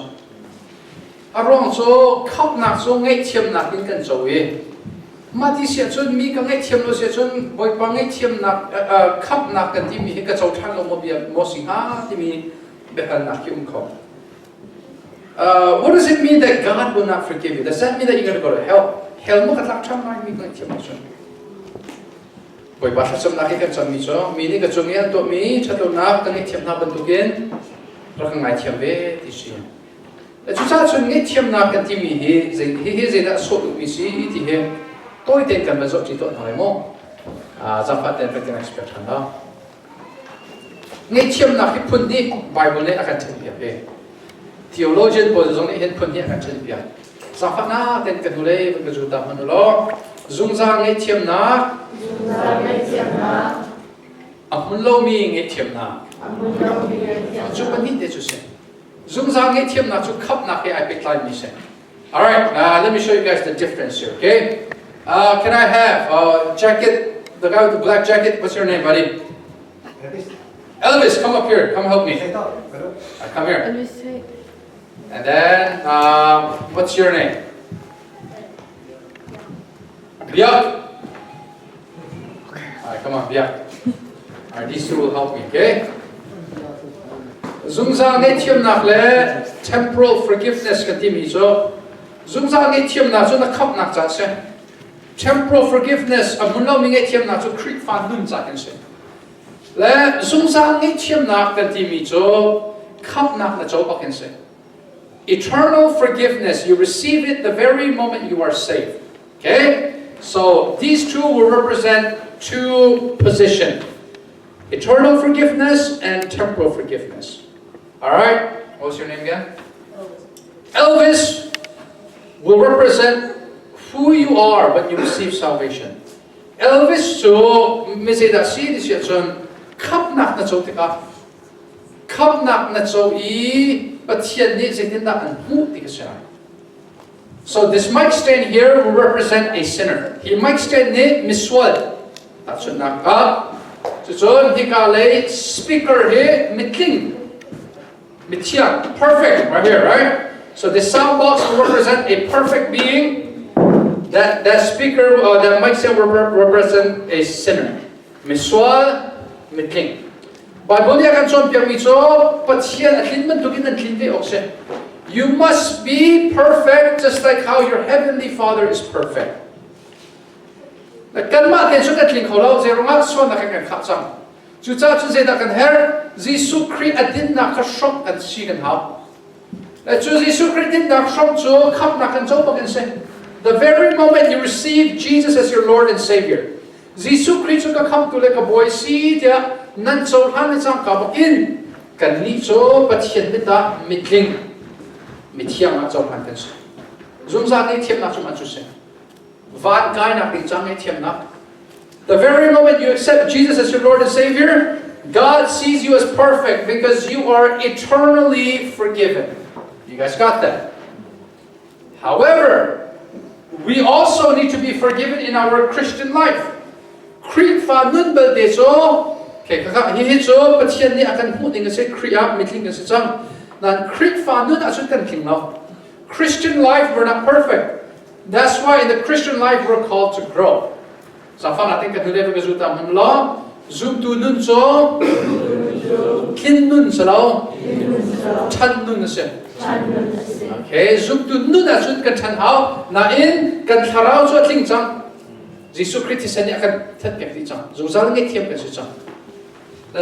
a ruang cu khamhnak cu ngaihthiamnak in kan co i mah ti si ahcun mi ka ngaihthiam lo si ahcun Bawipa ngaihthiamnak khamhnak kan timi hi ka co ṭhan lo maw bia maw si hnga timi biahalnak hi um kho. What does it mean that God will not forgive you? Does that mean that you're going to go to hell? Hell maw ka tlak ṭhan lai mi ka ngaihthiam ahcun? Bawipa thlacamnak hi kan cammi cu mi nih ka cung i an tuahmi ṭhatlonak ka ngaihthiam hna bantukin rak ka ngaithiam ve ti si. Cucaah cun ngaihthiamnak kan timi hi zei hihi zeidah a sawh duhmi si ti hi tawi tein kan van zohṭi tuah hna lai mu. Zaangfah tein kan expect ṭhan lo. Ngaihthiamnak hi phun hnih Bible nih a kan ṭhenpiak ve. Theologian pawl zong nih hin phun hnih a kan ṭhenpiak. Zaangfahnak tein ka hnulei van ka zul ta hmanh u law zungzal ngaihthiamnak Zungzal ngaihthiamnak. A hmun lomi ngaihthiamnak. Cu pahnih te cu si. Zungzal ngaihthiamnak cu khamhnak he ai pehtlaimi si. All right, let me show you guys the difference here, okay? Can I have jacket, the guy with the black jacket, what's your name, buddy? Elvis. Elvis, come up here, come help me. Come here. Elvis. And then, what's your name? Biak. All right, come on, Biak. All right, these two will help me, okay? Zungzal ngaihthiamnak le temporal forgiveness kan timi cu zungzal ngaihthiamnak cu na khamhnak ca si. Temporal forgiveness a hmun lomi ngaihthiamnak cu Khrihfa nun ca kan si. Le zungzal ngaihthiamnak kan timi cu khamhnak na co bak in si. Eternal forgiveness, you receive it the very moment you are saved. Okay? So these two will represent two positions. Eternal forgiveness and temporal forgiveness. All right? What was your name again? Elvis. Elvis will represent who you are when you receive salvation. Elvis cu mizeidah si ti si ahcun khamhnak na co tikah khamhnak na co i Pathian nih zeitindah an hmuh ti ka si lai. So this mic stand here will represent a sinner. Hi mic stand nih misual tahchunhnak ah cucun hika lei speaker hi mitling mithiang perfect right here right so this sound box will represent a perfect being that that speaker that mic stand will represent a sinner misual mitling Bible nih a kan cawnpiakmi cu Pathian a tlin bantukin nan tlin ve awk si. You must be perfect just like how your heavenly Father is perfect. Kanmah te cu kan tling kho lo, zeirungah sualnak in kan khah cang. Cucaah cun zeidah kan herh? Jesuh Khrih a dinnak kha hrawmh kan si kan hau. Cu Jesuh Khrih dinnak hrawmh cu khamhnak kan co bak in si. The very moment you receive Jesus as your Lord and Savior, Jesuh Khrih cu ka khamhtu le ka bawi si tiah nan cohlan le cangka bakin kannih cu Pathian mit ah mitling mithiang ah cohlan kan si. Zungzal nih thiamnak cu mah cu si. Van kainak ding cang thiamnak. The very moment you accept Jesus as your Lord and Savior, God sees you as perfect because you are eternally forgiven. You guys got that? However, we also need to be forgiven in our Christian life. Khrihfa nun belte cu hihi cu Pathian nih a kan hmuh ding a si Khrih ah mitling kan si cang. Nan Khrihfa nun ahcun kan tling lo. Christian life we're not perfect. That's why in the Christian life we're called to grow. Safan ating kan hule ka zuta hmun lo zumtu nun cu thin nun si lo ṭhan nun a si. Okay, zumtu nun ahcun kan ṭhan hau nain kan thlarau cu a tling cang. Jesuh Khrist thisen nih a kan thenpiak dih cang. Zungzal ngaihthiam kan si cang.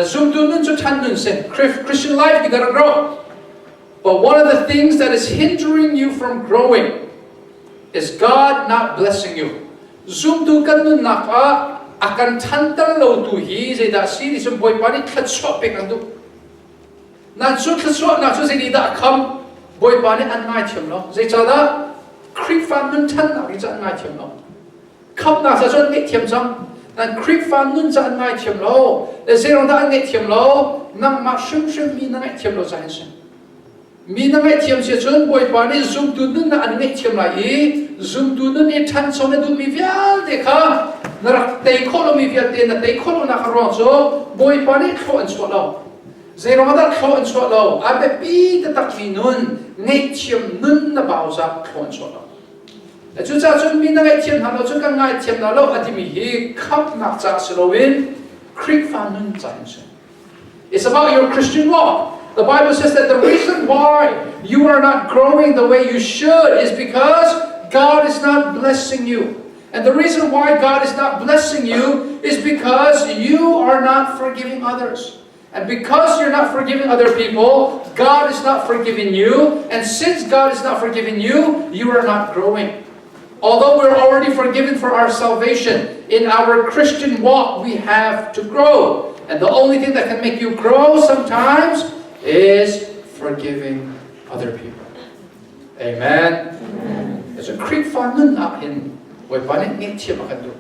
Zumtu nun cu ṭhan nun si. Christian life you gotta grow. But one of the things that is hindering you from growing is God not blessing you. Zumtu kan nunnak ah a kan ṭhanter lotu hi zeidah si ti cun Bawipa nih thluachuah pek an duh. Nan cu thluachuahnak cu zeidah a kham? Bawipa nih an ngaithiam lo. Zeicahdah Khrihfa nun ṭhannak hi cu an ngaithiam lo. Khamnak ca cu an ngaihthiam cang. Nan Khrihfa nun ca an ngaithiam lo. Le zeiruang dah an ngaihthiam lo? Nangmah hrimhrim mi na ngaihthiam lo ca hin si. Mi na ngaihthiam si cun Bawipa nih zumtu nun na an ngaihthiam lai i zumtu nun i ṭhancho na duhmi vialte kha na rak tei khawh lomi vialte na tei khawh lonak a ruang cu Bawipa nih thlawh an chuah lo. Zeiruang dah thlawh an chuah lo? A biapi taktakmi nun ngaihthiam nun na bau zah thlawh an chuah lo. Cucaah cun mi na ngaihthiam hna lo cun kan ngaithiam hna lo a timi hi khamhnak ca si loin Khrihfa nun ca in si. It's about your Christian walk. The Bible says that the reason why you are not growing the way you should is because God is not blessing you. And the reason why God is not blessing you is because you are not forgiving others. And because you're not forgiving other people, God is not forgiving you. And since God is not forgiving you, you are not growing. Although we're already forgiven for our salvation, in our Christian walk, we have to grow. And the only thing that can make you grow sometimes is forgiving other people. Amen. Amen. There's a Khrihfa nun ah hin Bawipa nih ngaihthiam a kan duh.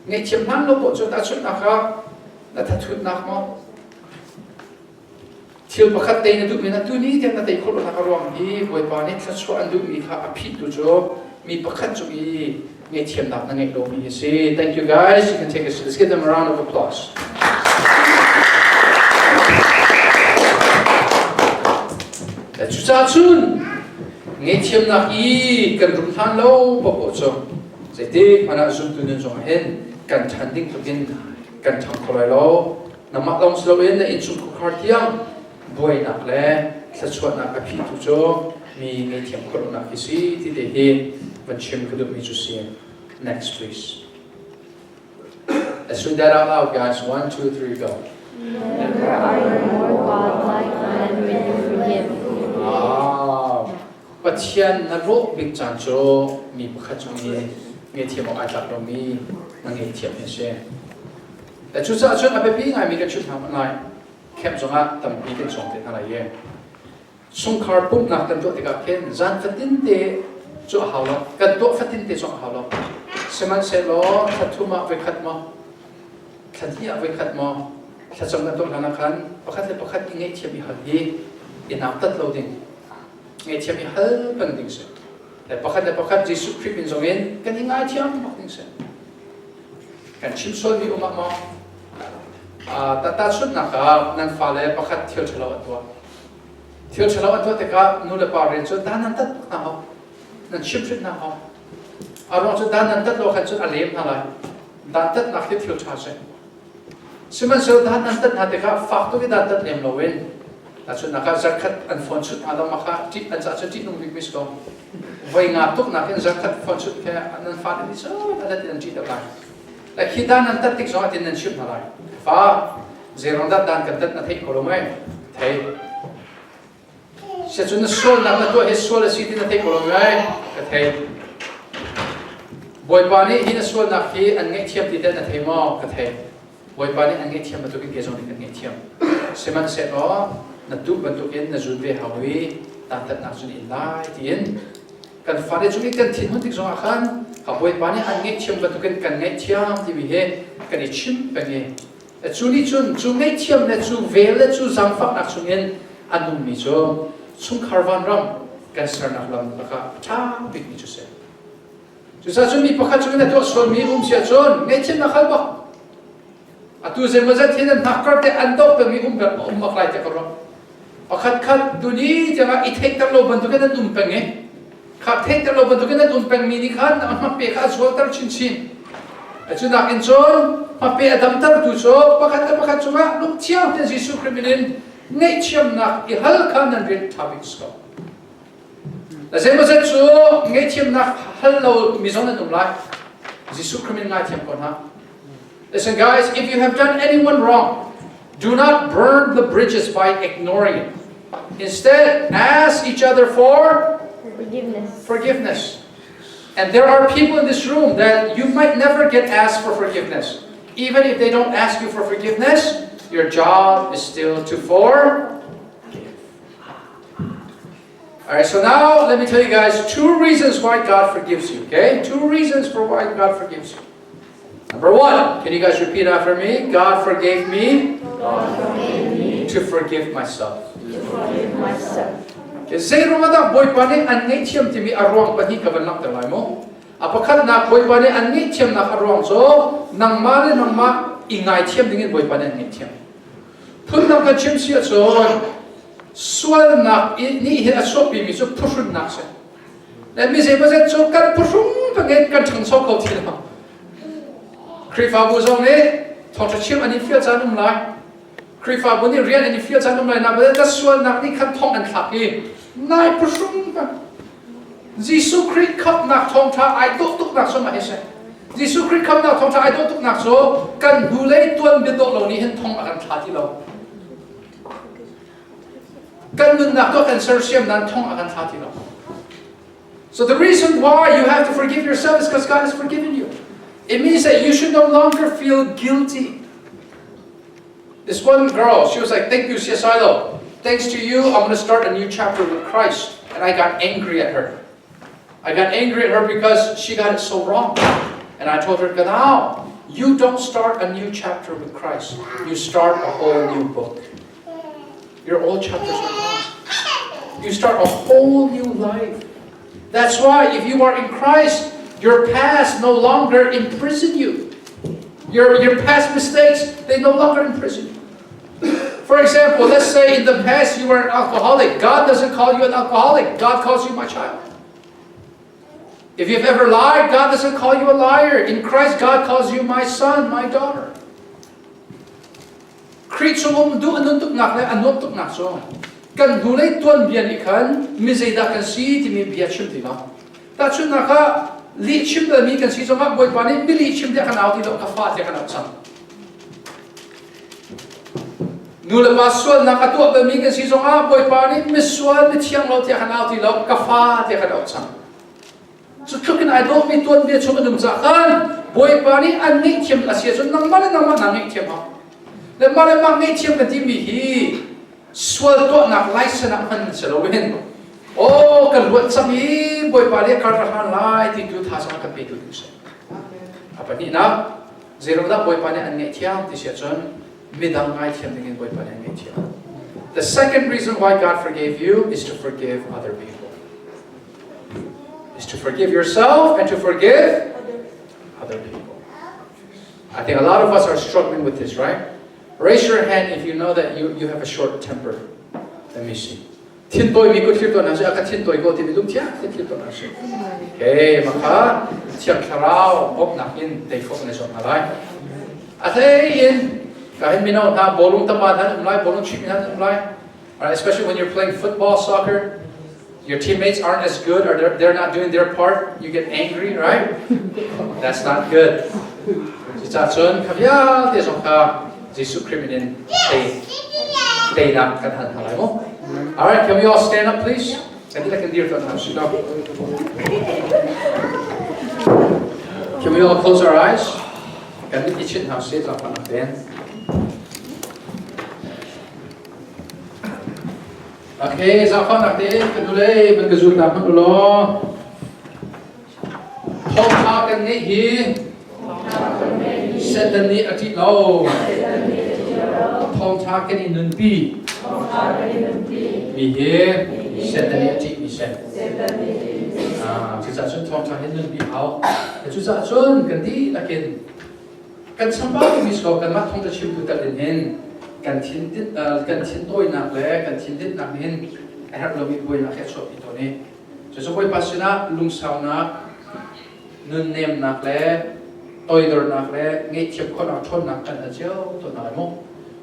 Ngaihthiam hlan lo poh cu tahchunhnak ah. Na thathutnak maw? Thil pakhat tei na duhmi na tuni tiang na tei khawh lonak a ruang hi Bawipa nih thluachuah an duhmi kha a phittu cu mi pakhat cung i ngaihthiamnak na ngeih lomi hi si. Thank you guys. You can take a seat. Let's give them a round of applause. Cucaah cun ngaihthiamnak i kan rum hlan lo paoh cu zeitik hmanh ah zumtu nun zong hin kan ṭhan ding tluk in kan ṭhang kho lai lo. Nangmah lawng si loin na innchungkhar tiang buainak le thluachuahnak a phihtu cu mi ngaihthiam khawh lonak hi si ti te hi van chim ka duhmi cu si. Next please. Let's read that out loud, guys. One, two, three, go. Never are you more godlike than when you forgive. Ah, Pathian na rawh bik caan cu mi pakhat cung i ngaihthiam awk ai tlak lomi na ngaihthiam hi a si. Cucaah cun a biapi ngaimi kan chimh hna lai. Camp zongah tampi kan cawng te hna lai i chungkhar pumhnak kan tuah tikah khin zan fatin te cu a hau lo. Kan tuah fatin te zong a hau lo. Sihmanhsehlaw thla thum ah voikhat maw, thla hnih ah voikhat maw, thlacam kan tuah hlan ah khan pakhat le pakhat i ngaihthiam i hal hi i nautat lo ding, ngaihthiam i hal peng ding si. Le pakhat le pakhat Jesuh Khrih min zong in kan i ngaithiam bak ding si. Kan chim sualmi um ah maw? Tahchunhnak ah nan fale pakhat thil ṭhalo an tuah. Thil ṭhalo an tuah tikah nu le pa rian cu dan nan tat bak hna hau. Nan chimhhrinh hna hau. A ruang cu dan nan tat lo khan cun a lem hna lai. Dan tatnak hi thil ṭha si. Sihmanhsehlaw dan nan tat hna tikah fak tuk i dan tat lem loin tahchunhnak ah zarkhat an phone chut hna lo mah kha ṭih an caah cun ṭihnung bikmi si ko. Voi nga tuk nakin zarkhat phone chut khe nan fale nih cun a dat in an ṭih deuh lai. Le khi dan nan tat tik zongah tin nan chimh hna lai. Fa, zeirong dah dan kan tat na theih ko lo mei? Thei. Siacun na sualnak na tuah hi sual a si ti na theih ko lo mei? Ka thei. Bawipa nih hi na sualnak hi an ngaihthiam ti teh na thei maw? Ka thei. Bawipa nih an ngaihthiam bantukin kei zong nih kan ngaihthiam. Sihmanhsehlaw na tuh bantukin na zun ve hau i dantatnak cun in lai tiin kan fale cung i kan thinhun tik zongah khan ka Bawipa nih an ngaihthiam bantukin kan ngaihthiam timi hi kan i chim peng i Cu nih cun cu ngaihthiam le cu vel le cu zaangfahnak chungin a nungmi cu chungkhar vanram kan sernak lam lakah a ṭha bikmi cu si. Cucaah cun mi pakhat cungin a tuah sualmi um si ahcun ngaihthiamnak hal bak. Atu zeimawzat hin an hnakkar te an doh pengmi um um bak lai tiah ka ruah. Pakhat khat tuni tiangah i theihter lo bantukin an um peng i kha theihter lo bantukin an um pengmi nih khan a hmape kha a zualter chinchin. Cu nakin cun hmape a damtertu cu pakhat le pakhat cungah lungthiang tein Jesuh Khrih min in ngaihthiamnak i hal kha nan rian ṭha bik si ko. Zeimawzat cu ngaihthiamnak hal lo mi zong nan um lai. Jesuh Khrih min ngaithiam ko hna. Listen guys, if you have done anyone wrong, do not burn the bridges by ignoring it. Instead, ask each other for forgiveness. Forgiveness. And there are people in this room that you might never get asked for forgiveness. Even if they don't ask you for forgiveness, your job is still to forgive. All right, so now let me tell you guys two reasons why God forgives you, okay? Two reasons for why God forgives you. Number one, can you guys repeat after me? God forgave me, God forgave me to forgive myself. To forgive myself. Zeiruang dah Bawipa nih an ngaihthiam timi a ruang pahnih ka van langhter lai mu. A pakhatnak Bawipa nih an ngaihthiamnak a ruang cu nangmah le nangmah i ngaithiam dingin Bawipa nih an ngaihthiam. Phundang kan chim si ahcun sualnak nih hin a chuahpimi cu phuhrunnak si. Le mi zeimawzet cu kan phuhrung bangin kan ṭhangcho kho ti lo. Khrihfabu zong nih thawngṭha chim an i fial caan um lai. Khrihfabu nih rian an i fial caan um lai na bal ka sualnak nih khan thong an thlak i nai phuhrung bang. Jesuh Khrih khamhnak thawngṭha ai dawh tuknak cu mah hi si. Jesuh Khrih khamhnak thawngṭha ai dawh tuknak cu kan hnulei tuan bia dawh lo nih hin thong a kan thla ti lo. Kan nunnak tuah kan sersiam nan thong a kan thla ti lo. So the reason why you have to forgive yourself is because God has forgiven you. It means that you should no longer feel guilty. This one girl, she was like, Thank you, CSILO. Thanks to you, I'm going to start a new chapter with Christ. And I got angry at her. I got angry at her because she got it so wrong. And I told her, now, You don't start a new chapter with Christ. You start a whole new book. Your old chapters are gone. You start a whole new life. That's why if you are in Christ, your past no longer imprison you. Your, your past mistakes, they no longer imprison you. For example, let's say in the past you were an alcoholic. God doesn't call you an alcoholic. God calls you my child. If you've ever lied, God doesn't call you a liar. In Christ, God calls you my son, my daughter. Khrih chungum duh a nun tuknak le a nuamh tuknak cu kan hnulei tuanbia nih khan mi zeidah kan si timi bia chim ti lo. Tahchunhnak ah lih chim balmi kan si zongah Bawipa nih mi lih chim tiah kan au ti lo ka fa tiah kan auh cang. Nu le pa sualnak a tuah balmi kan si zongah Bawipa nih misual mithiang lo tiah kan au ti lo ka fa tiah kan auh cang. Cu tluk in ai dawhmi tuanbia chung an um cah khan Bawipa nih an ngaihthiam a si ahcun nangmah le nangmah naa ngaihthiam hau. Le mah le mah ngaihthiam kan timi hi sual tuahnak license ah hman si loin aw kan luat cang i Bawipa nih kar ka hlan lai ti tu thazaang kan petu ding si. A pahnihnak zeiruangdah Bawipa nih an ngaihthiam ti si ahcun midang ngaithiam dingin Bawipa nih an ngaihthiam. The second reason why God forgave you is to forgive other people. Is to forgive yourself and to forgive other people. I think a lot of us are struggling with this, right? Raise your hand if you know that you, you have a short temper. Let me see. Thin toi mi ko thil to na si aka thin toi ko ti mi lung thia ti thil to na si. Okay, maka thiang thlarau bok nak in tei fok na zong lai. A thei in ka hin mino hna bolung tama han um lai bolung chim han um lai. Right, especially when you're playing football, soccer, your teammates aren't as good or they're, they're not doing their part, you get angry, right? That's not good. Cucacun kha vialte zong kha Jesuh Khrih min in tei teinak kan hal hna lai mu. All right, can we all stand up, please? Kan dihlak in dir tuah hna usih law. Can we all close our eyes? Kan mit i chinh hna usih, tlangpang tein. Okay, zaangfahnak tein kan ule van ka zul ta hmanh u law. Thawngṭha kan ngeih hi Satan nih a ṭih lo. Thawngṭha kan i nunpi mi hi Satan nih a ṭihmi si. Cucaah cun thawngṭha hi nunpi hau. Cucaah cun kan dihlak in Kan chambau timi so kanmah thawngṭha chimtu tel in hin kan thin kan thin tawinak le kan thin dinhnak nih hin a herh lomi buainak hi a chuahpi tawn i cucu Bawipa sinah lungsaunak, nunnemnak le toidornak le ngaihthiam khawhnak ṭhawnnak kan hal cio tawn hna lai mu.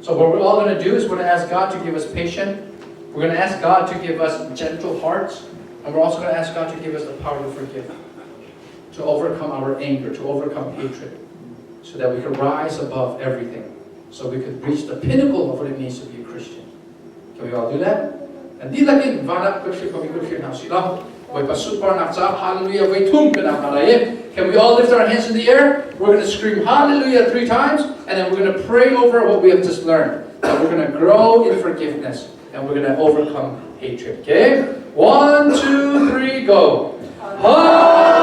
So what we're all going to do is we're going to ask God to give us patience. We're going to ask God to give us gentle hearts. And we're also going to ask God to give us the power to forgive. to overcome our anger, to overcome hatred, so that we could rise above everything, so we could reach the pinnacle of what it means to be a Christian. Can we all do that? And di lakin vanak kut ko mi kut hna si lo. Bawipa sunparnak ca hallelujah voi thum kan hna lai. Can we all lift our hands in the air? We're going to scream hallelujah three times and then we're going to pray over what we have just learned. That we're going to grow in forgiveness and we're going to overcome hatred. Okay? One, two, three, go. Hallelujah!